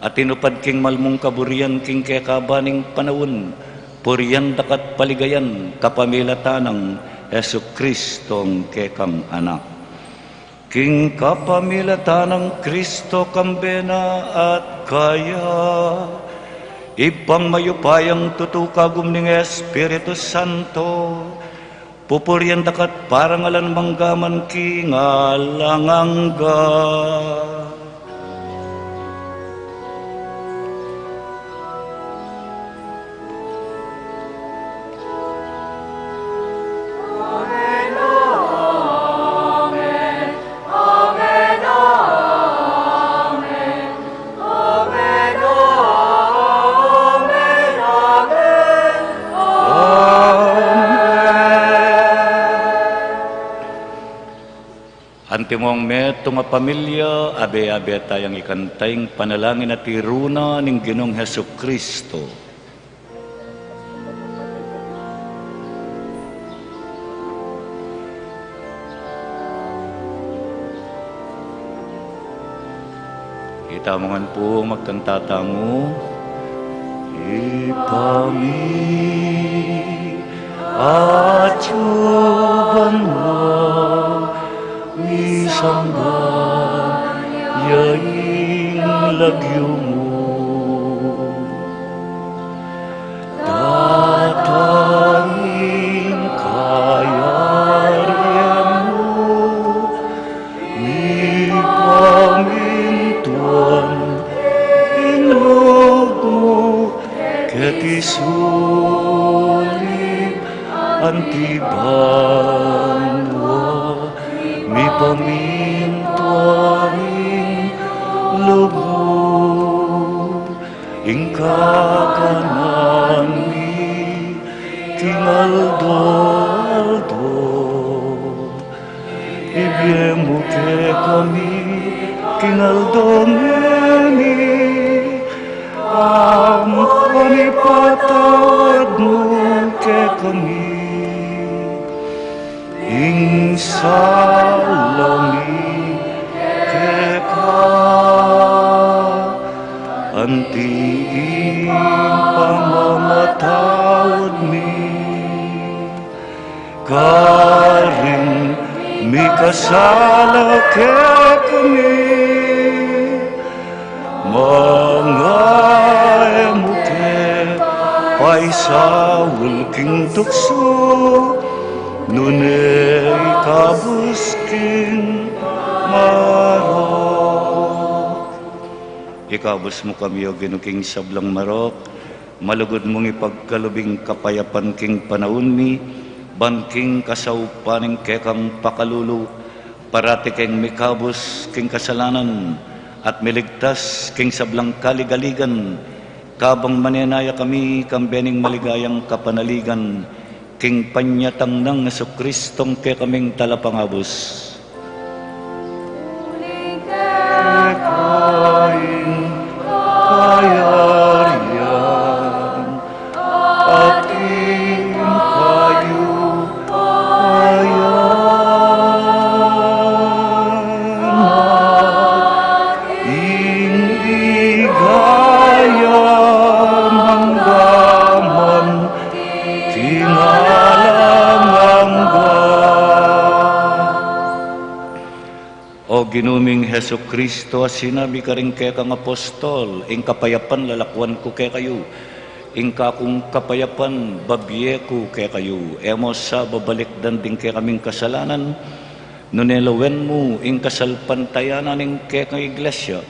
a tinupad king mal mung kaburian king kekaban ning panaun, purian da ka at paligayan kapamilatan nang Jesucristo a kekang Anak. King kapamilatan nang Kristo, kambe na at kaya, Ibpang mayupayang tutu, kagum ning Espiritu Santo, pupurian da ka at parangalan mangga man king alang angga. Antimong metung a pamilya, abe-abe tayang ikanta ing panalangin a tiru na ning Ginung Jesucristo. Itamu ngan pu, magkanta tamu. Ibpa mi, atyu ka banua, misamban ya ing lagyu mu. Datang ing kayarian mu, mipamintuan ing lub mu, keti sulip anti banua, mipamintuan ing lub mu. Ing kakanan mi king aldo-aldo, ibie mu kekami king aldo ngeni, ampon ipatawad mu kekami ing sala mi keka, anti ing pamamatawad mi karing mikasala kekami. Manga e mu ke paisaul king tuksu, nune ikabus king marok. Ikabus mu kami, O Ginu, king sablang marok, malugud mung ipagkalub ing kapayapan king panaun mi, ban king kasaupan ning kekang pakalulu, parati keng mikabus king kasalanan, at miligtas king sablang kaligaligan, kabang manenaya kami kambe ning maligayang kapanaligan, king panyatang nang Jesucristong kekaming Talapangabus. Uling keka ing kayarian, at ing kayupayan, at ing ligaya mangga man king alang angga. O Ginu ming Jesucristo, a sinabi karing kekang apostol, ing kapayapan lalakuan ku kekayu, ing kakung kapayapan babie ku kekayu. E mu sa babalikdan ding kekaming kasalanan, nune lawen mu ing kasalpantayanan ning kekang Iglesia,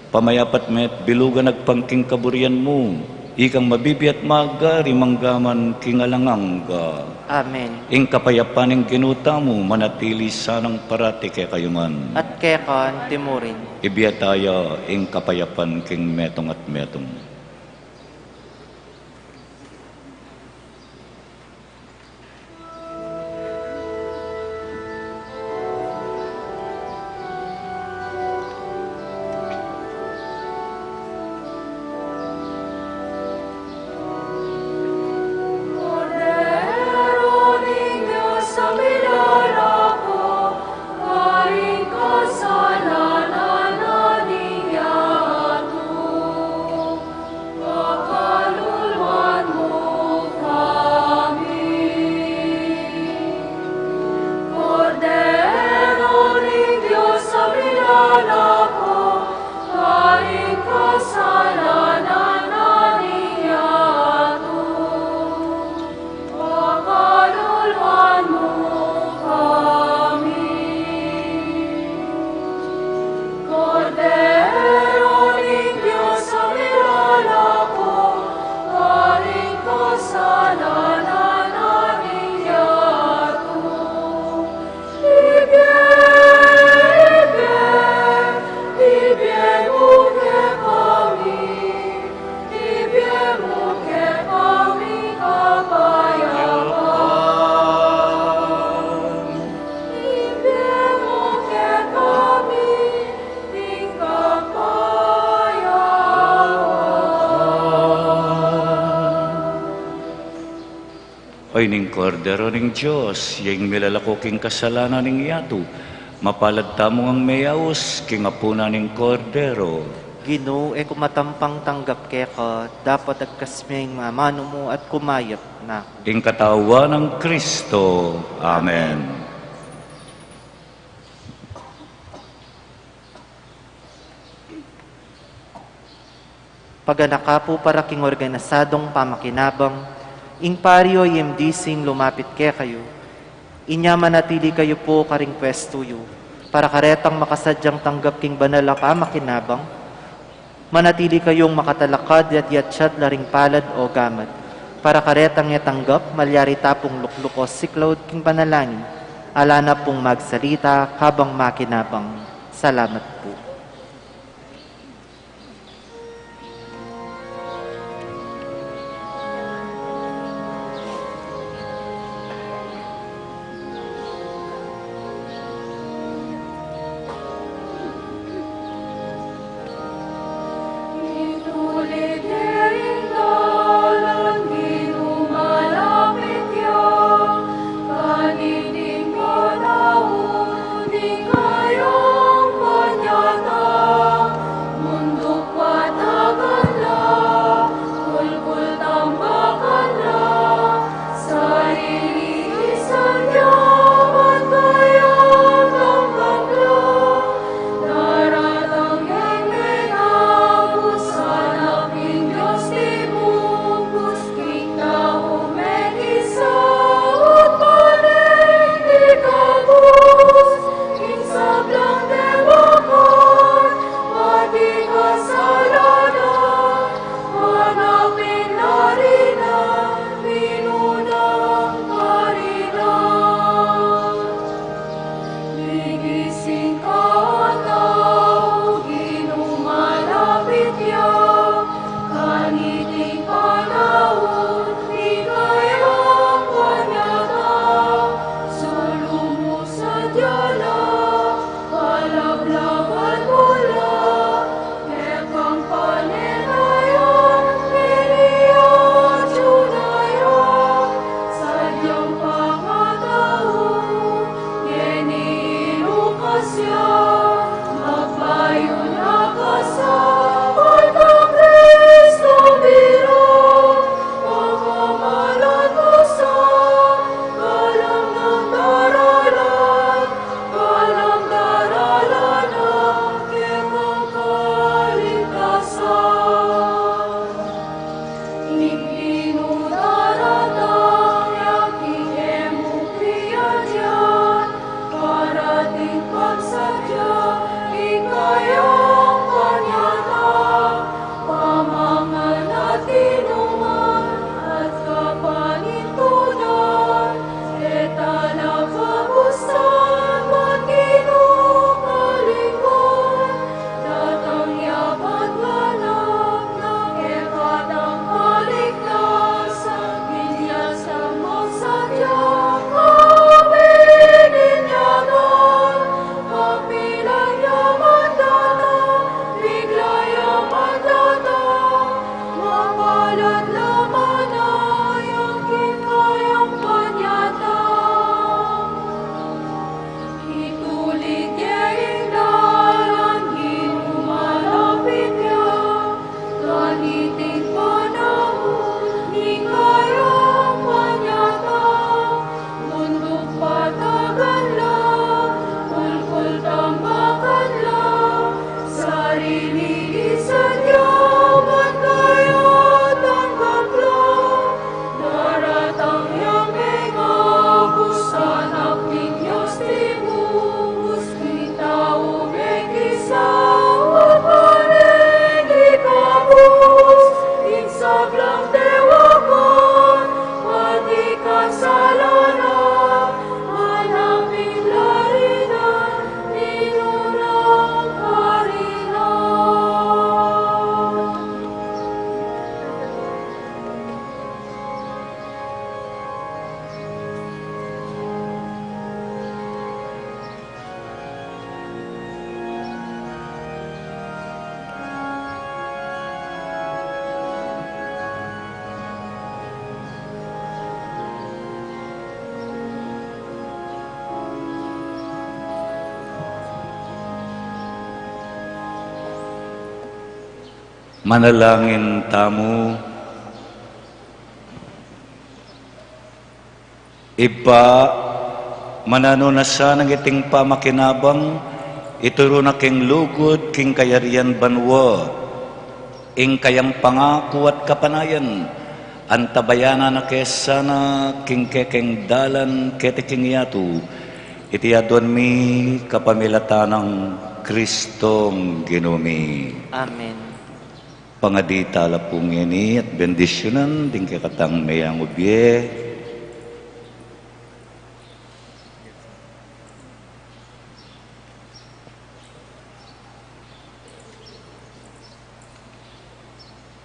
pamayapat me at bilugan agpang king kaburian mu, ikang mabibie at magari mangga man king alang angga. Amen. Ing kapayapan ning Ginu tamu manatili sanang parati kekayu ngan. At keka antimurin. Ibie taya ing kapayapan king metung at metung. Pakaluluan mu kami. Kordero ning Dios a milalako karing kasalanan na ning yatu. Pakaluluan mu kami. Kordero ning Dios a milalako karing kasalanan na ning yatu. Ibie, ibie, ibie mu kekami. Ibie mu kekami ing kapayapan. Ibie mu kekami ing kapayapan. Ay ning Kordero ning Dios, ya ing milalako king kasalanan ning yatu. Mapalad tamu ngang meyaus king apunan ning Kordero. Ginu, e ku matampang tanggap keka, dapot agkas me ing amanu mu at kumayap na ku. Ing katawan nang Kristo. Amen. Paganaka pu para king organisadong pamakinabang, ing pari o M D C ing lumapit kekayu, inya manatili kayu pu karing pwestu yu, para karetang makasadyang tanggap king banal a pamakinabang, manatili kayung makatalakad at yatyat la ring palad o gamat, para karetang e tanggap malyari ta pung lukluk o siklaud king panalangin, ala na pung magsalita kabang makinabang. Salamat pu. Iniisan ya man kaya tanggap la, daratang yang mengabus, Anak ning Dios, tibukus, king tau mekisawa, paling ikabus ing sablang dewakan, pati kasalanan, manapin la rin at minunang karinan. Manalangin tamu. Ibpa, mananu na sanang iting pamakinabang, ituru na king lugud king kayarian banua ing kayang pangaku at kapanayan, antabayanan na ke sana king kekeng dalan keti king yatu. Iti aduan mi kapamilatan nang Kristong Ginu mi. Amen. Pangadi tala pu ngeni at bendisyunan ding kekatang meyangubie.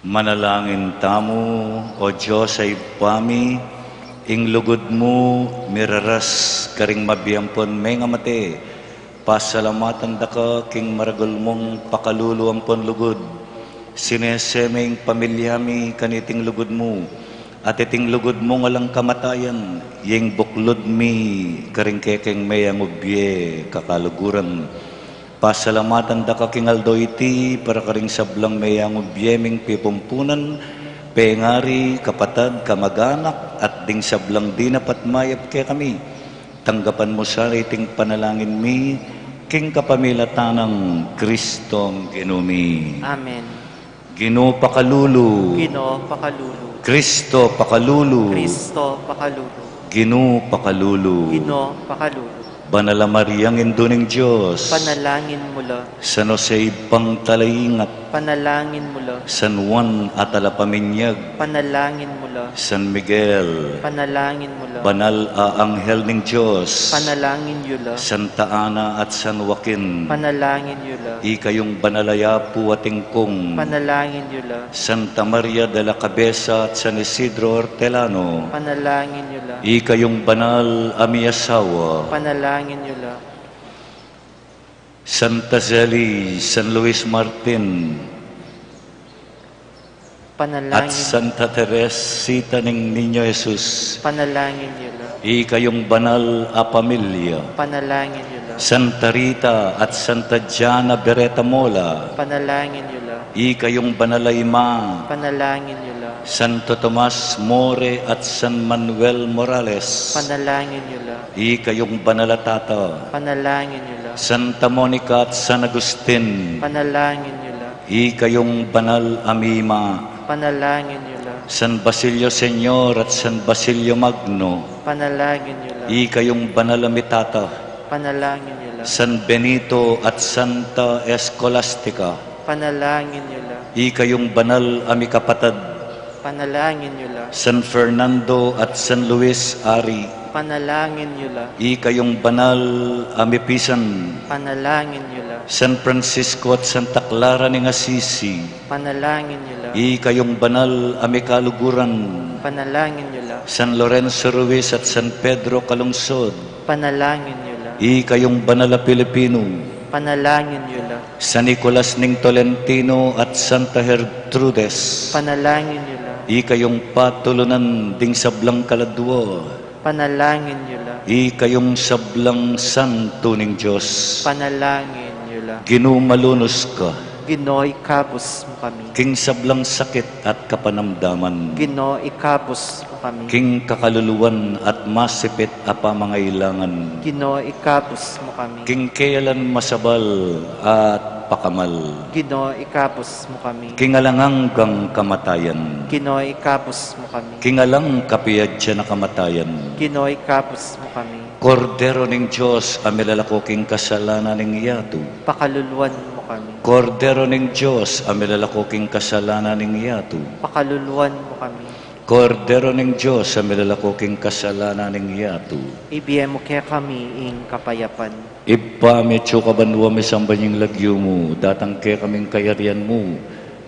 Manalangin tamu. O Dios a Ibpa mi, ing lugud mu miraras karing mabie ampon mengamate. Pasalamatan da ka king maragul mung pakalulu ampon lugud. Sinese me ing pamilya mi kaniting lugud mu, at iting lugud mung alang kamatayan, ya ing buklud mi karing kekeng meyangubie kakaluguran. Pasalamatan da ka king aldo iti para karing sablang meyangubie ming pipumpunan, pengari, kapatad, kamaganak, at ding sablang dinapat mayap kekami. Tanggapan mu sana iting panalangin mi king kapamilatan nang Kristong Ginu mi. Amen. Ginu pakalulu. Ginu pakalulu. Kristo pakalulu. Kristo pakalulu. Ginu pakalulu. Ginu pakalulu. Banal a Mariang Indu ning Dios. Panalangin mu la. San Jose Ibpang Talaingat. Panalangin mu la. San Juan a Talapaminyag. Panalangin mu la. San Miguel. Panalangin mu la. Banal a Anghel ning Dios. Panalangin yu la. Santa Ana at San Joaquin. Panalangin yu la. Ikayung banal a yapu at ingkung. Panalangin yu la. Santa Maria de la Cabeza at San Isidro Hortelano. Panalangin yu la. Ikayung banal a miyasawa. Panalangin yu la. Santa Zeli, San Luis Martin, at Panalangin. Santa Teresita ning Niño Jesus. Panalangin yu la. Ikayung banal a pamilya. Panalangin yu la. Santa Rita at Santa Diana Beretta Mola. Panalangin yu la. Ikayung banal a ima. Panalangin yu la. Santo Tomas More at San Manuel Morales. Panalangin yu la. Ikayung banal a tata. Panalangin yu la. Santa Monica at San Agustin. Panalangin yu la. Ikayung banal a mima. Panalangin yu la. San Basilio Senior at San Basilio Magno. Panalangin yu la. Ikayung banal a mitata. Panalangin yu la. San Benito at Santa Escolastica. Panalangin yu la. Ikayung banal a mikapatad. Panalangin yu la. San Fernando at San Luis Ari. Panalangin yu la. Ikayung banal a mipisan. Panalangin yu la. San Francisco at Santa Clara ning Assisi. Panalangin yu la. Ikayung banal a mikaluguran. Panalangin yu la. San Lorenzo Ruiz at San Pedro Calungsod. Panalangin yu la. Ikayung banal a Pilipino. Panalangin yu la. San Nicolas ning Tolentino at Santa Gertrudes. Panalangin yu la. Ikayung patulunan ding sablang kaladua. Panalangin yu la. Ikayung sablang santo ning Dios. Panalangin yu la. Ginu, malunus ka. Ginu, ikabus mu kami. King sablang sakit at kapanamdaman. Ginu, ikabus mu kami. King kakaluluan at masipit a pamangailangan. Ginu, ikabus mu kami. King keyalan masabal at pakamal. Ginu, ikabus mu kami. King alang anggang kamatayan. Ginu, ikabus mu kami. King alang kapiadyan a kamatayan. Ginu, ikabus mu kami. Kordero ning Dios, a milalako king kasalanan ning yatu. Pakaluluan mu kami. Kordero ning Dios, a milalako king kasalanan ning yatu. Pakaluluan mu kami. Kordero ning Dios, a milalako king kasalanan ning yatu. Ibie mu kekami ing kapayapan. Ibpa mi, atsu ka banua, misamban ya ing lagyu mu, datang kekami ing kayarian mu,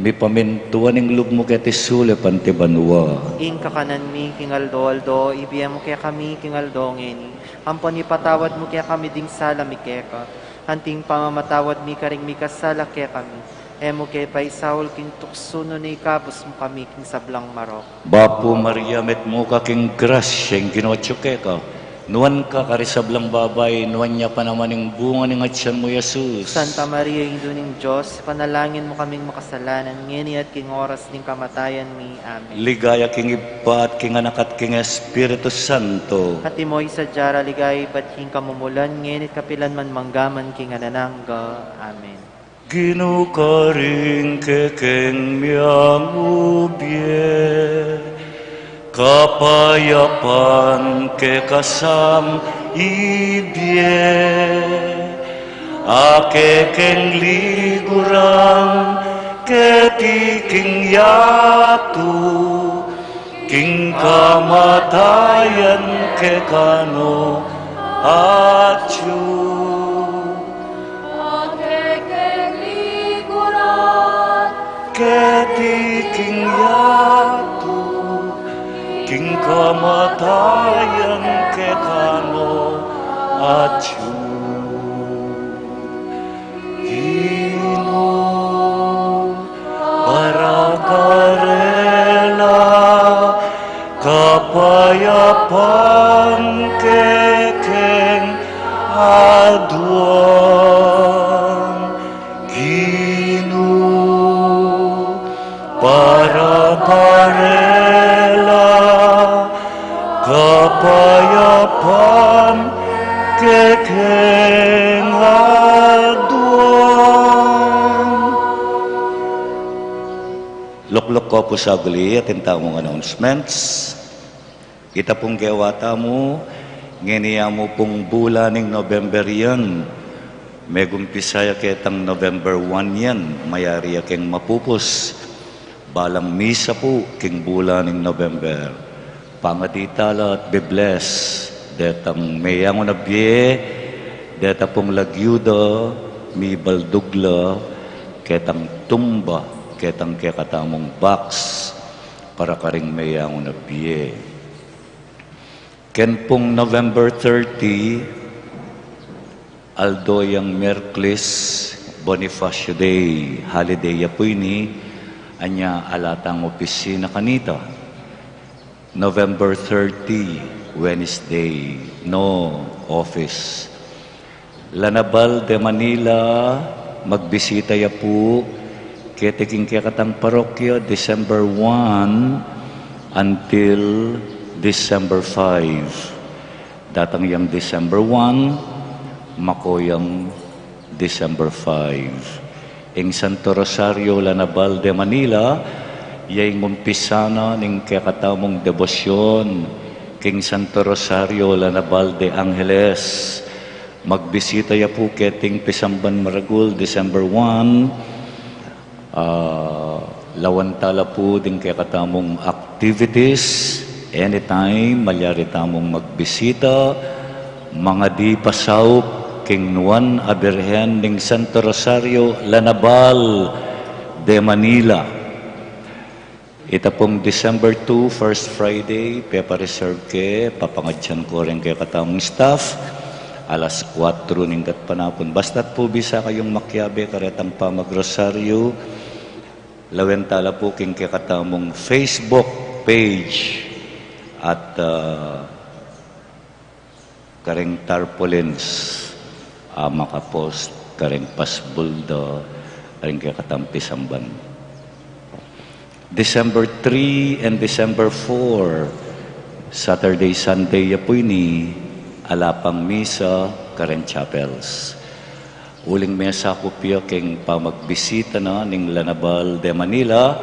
mipamintuan ing lub mu keti sulip anti banua. Ing kakanan mi king aldo-aldo, ibie mu kekami king aldo ngeni, ampon ipatawad mu kekami ding sala mi keka, anti ing pamamatawad mi karing mikasala kekami. E mu ke paisaul king tuksu, nune ikabus mu kami king sablang marok. Bapu Maria, mitmu ka king grasya, ing Ginu atyu keka. Nuan ka karing sablang babai, nuan ya pa naman ing bunga ning atian mu, Jesus. Santa Maria, Indu ning Dios, ipanalangin mu kaming makasalanan, ngeni at king oras ning kamatayan mi. Amen. Ligaya king Ibpa, at king Anak, at king Espiritu Santo. Antimo ing sadya ra ligaya ibat king kamumulan, ngeni at kapilan man, mangga man king alang angga. Amen. Ginu, karing kekeng miangubie, kapayapan keka sang ibie, a kekeng liguran keti king yatu, king kamatayan keka no atyu. A kekeng liguran keti king yatu, king kamatayan keka no atyu. Ginu, para karela, kapayapan kekeng aduan. Ginu, para karela, kapayapan kekeng aduan. Lukluk ko pu saguli, atin tamung announcements. Ita pung gewa tamu, ngeni ya mu pung bulan ning November yan. Megumpisa ya ketang November one yan, mayari ya keng mapupus. Balang misa pu king bulan ning November. Pangadi tala at be blessed detang meyangu na bie, deta pung lagyu da, mibaldug la ketang tumba, ketang kekatamung box, para karing meyangu na bie. Ken pung November thirty, aldo yang Miyerkules, Bonifacio Day, holiday ya pu ini, anya ala tang opisina kanita. November thirty, Wednesday, no office. La Naval de Manila, magbisita ya pu keti king kekatang parokya, December one until December five. Datang yang December one, mako yang December five. Ing Santo Rosario La Naval de Manila, ya ing umpisa na ning kekatamung debosyon king Santo Rosario La Naval de Angeles. Magbisita ya pu keting pisamban maragul, December one. Ah, lawan tala pu ding kekatamung activities. Anytime malyari tamung magbisita, mangadi pasaup king nuan a Birhen ning Santo Rosario La Naval de Manila. Ita pung December two, first Friday, pepa-reserve ke, papangadyan ko reng kekatamung staff, alas kuatro ning gatpanapun. Basta't pu bisa kayung makiabe karetang pamagrosaryo, lawen tala pu king kekatamung Facebook page at, ah, kareng tarpaulins a makapost kareng pasbul da ring kekatang pisamban. December three and December four, Saturday, Sunday ya pu ini, ala pang misa kareng chapels. Uling mesakup ya keng pamagbisita na ning Lanaval de Manila,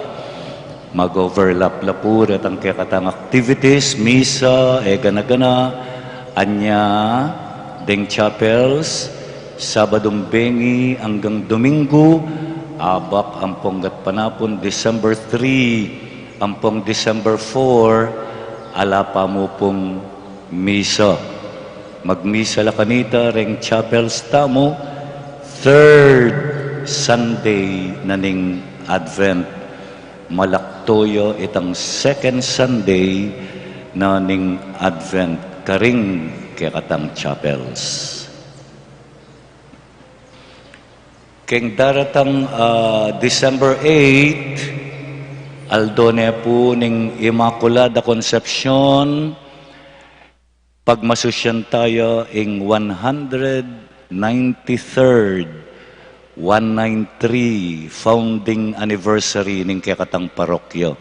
mag-overlap la pu retang kekatang activities, misa, e gana-gana, anya, deng chapels, Sabadung bengi anggang Domingo, abak ampong gatpanapun December three, ampong December four, ala pa mu pung misa. Magmisa la kanita reng chapels tamu, third Sunday na ning Advent. Malakto ya itang second Sunday na ning Advent karing kekatang chapels. Keng daratang, ah, December eight, aldo ne pu ning Immaculada Concepcion, pagmasusyan taya ing one hundred ninety-third, one nine three founding anniversary ning kekatang parokya.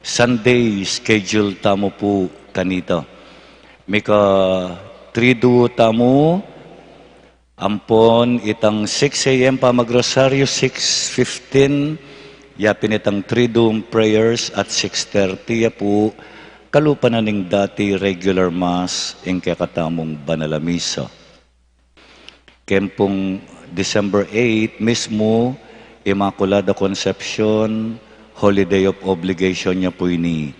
Sunday schedule tamu pu kanita. Mika Triduum tamu, ampon itang six A M pamagrosaryo, six fifteen, yapin itang Triduum prayers at six thirty ya pu, kalupa na ning dati regular mass, ing kekatamung banal a misa. Keng pung December eight mismu, Immaculada Concepcion, holiday of obligation ya pu ini.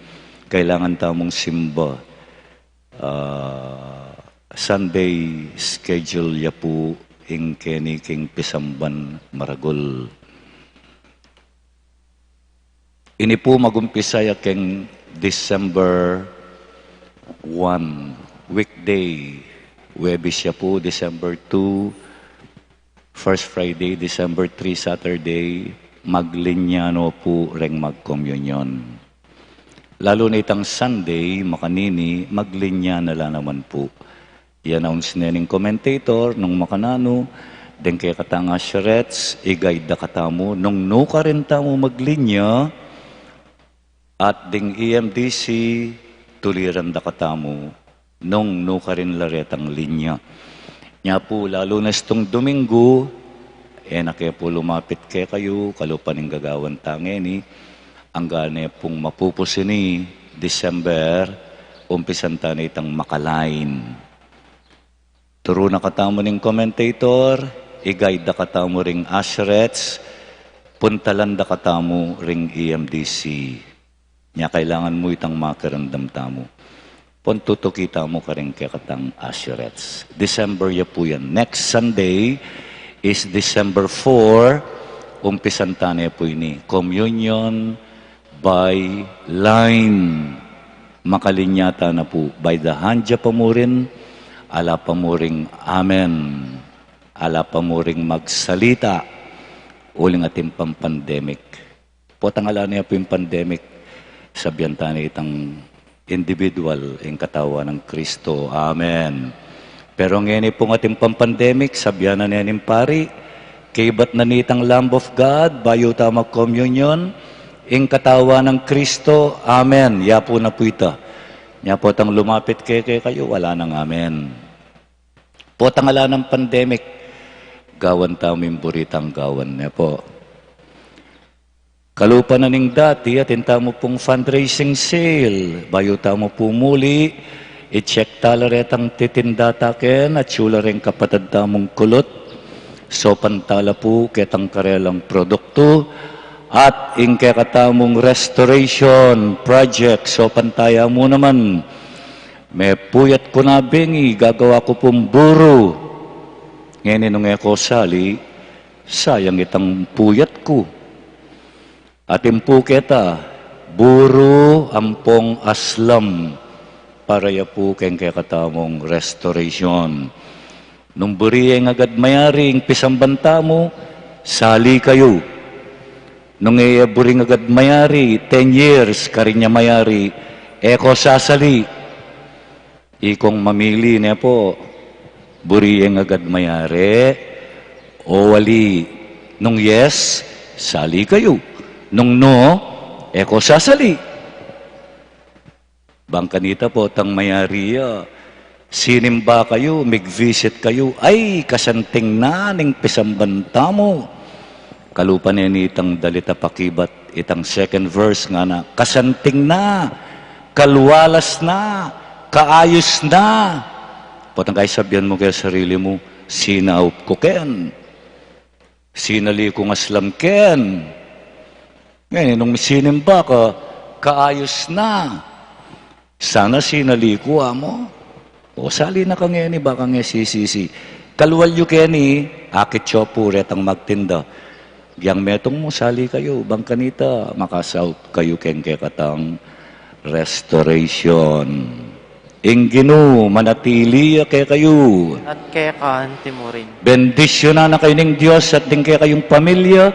Kailangan tamung simba. Ah, Sunday schedule ya pu ing keni king pisamban maragul. Ini pu magumpisa ya keng December one, weekday. Huwebes ya pu, December two, first Friday, December three, Saturday, maglinya no pu reng magkomunyon. Lalu na itang Sunday, makanini, maglinya na la naman pu. I-announce ne ning commentator nung makananu, deng kekatang usherettes, i-guide da katamu, nung nukarin tamu maglinya, at ding E M D C, tuliran da katamu, nung nukarin la retang linya. Nya pu, lalu na istung Domingo, e na ke pu lumapit kekayu, kalupa ning gagawan ta ngeni, angga ne pung mapupus ini, December, umpisan ta ne itang makalain. Turu na katamu ning commentator, i-guide da katamu ring usherettes, puntalan da katamu ring E M D C. Nya kailangan mu itang makiramdam tamu. Pon tutuki tamu karing kekatang usherettes. December ya pu yan. Next Sunday is December four. Umpisan ta ne pu ini. Communion by line. Makalinya ta na pu. By the hand ya pa mu rin. Ala pa mu ring amen. Ala pa mu ring magsalita. Uling atin pang pandemic. Potang ala ne pu ing pandemic, sabyan ta ne itang individual ing katawan nang Kristo. Amen. Pero ngeni pung atin pang pandemic, sabyan na ne ning pari, kaybat na nitang Lamb of God, bayu ta mag-communion, ing katawan nang Kristo. Amen. Yapu na pu ita. Nya potang lumapit kekayu, ala nang amen. Potang ala nang pandemic, gawan tamu ing buri tang gawan, ne pu. Kalupa na ning dati, atin tamu pung fundraising sale. Bayu tamu pu muli, i-check ta la retang titinda ta keni, atyu la reng kapatad tamung kulut. Saupan ta la pu ketang karelang produktu. At ing kekatamung restoration project, saupan ta ya mu naman. Mepuyat ku na bengi, gagawa ku pung buru. Ngeni nung e ko sali, sayang itang puyat ku. Atin pu keta, buru ampong aslam, para ya pu keng kekatamung restoration. Nung buri yeng agad mayari ing pisamban tamu, sali kayu. Nung e ya buring agad mayari, ten years, karin ya mayari, e ko sasali. Ikong mamili, ne pu, buri yeng agad mayari, o ali. Nung yes, sali kayu. Nung no, e ko sasali. Bang kanita potang mayari ya, Sinimba kayu, mig-visit kayu, ay, kasanting na ning pisamban tamu. Kalupa ne nitang dalit a pakibat, itang second verse ngana, kasanting na, kalwalas na, kaayus na. Potang kay sabian mu kaya sarili mu, sinaup ku ken. Sinali kung aslam ken. Ngeni, nung sinimba ka, kaayus na. Sana sinali ku, Amu. O, sali na ka ngeni, baka nge sisisi. Kalual yu keni, akit yu pu retang magtinda. Yang metung mu, sali kayu, bang kanita, makasaup kayu keng kekatang restoration. Ing Ginu manatili ya kekayu. At keka anti mu rin. Bendisyunan na kayu ning Dios at ding kekayung pamilya,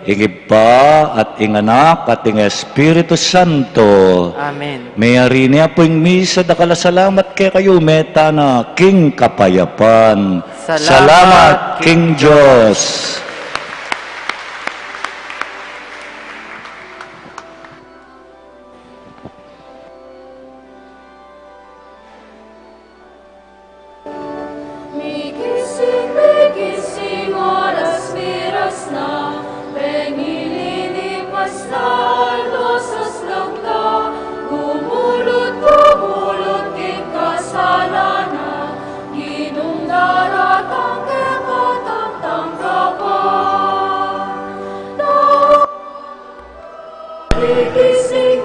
ing Ibpa at ing Anak at ing Espiritu Santo. Amen. Meyari ne pu ing misa, dakal a salamat kekayu, meta na king kapayapan. Salamat king Dios. Migising, migising, oras miras na, pengilinipas na, aldo sa slangka, gumulut, gumulut king kasalanan, Ginung daratang kekatang tanggapan. Migising,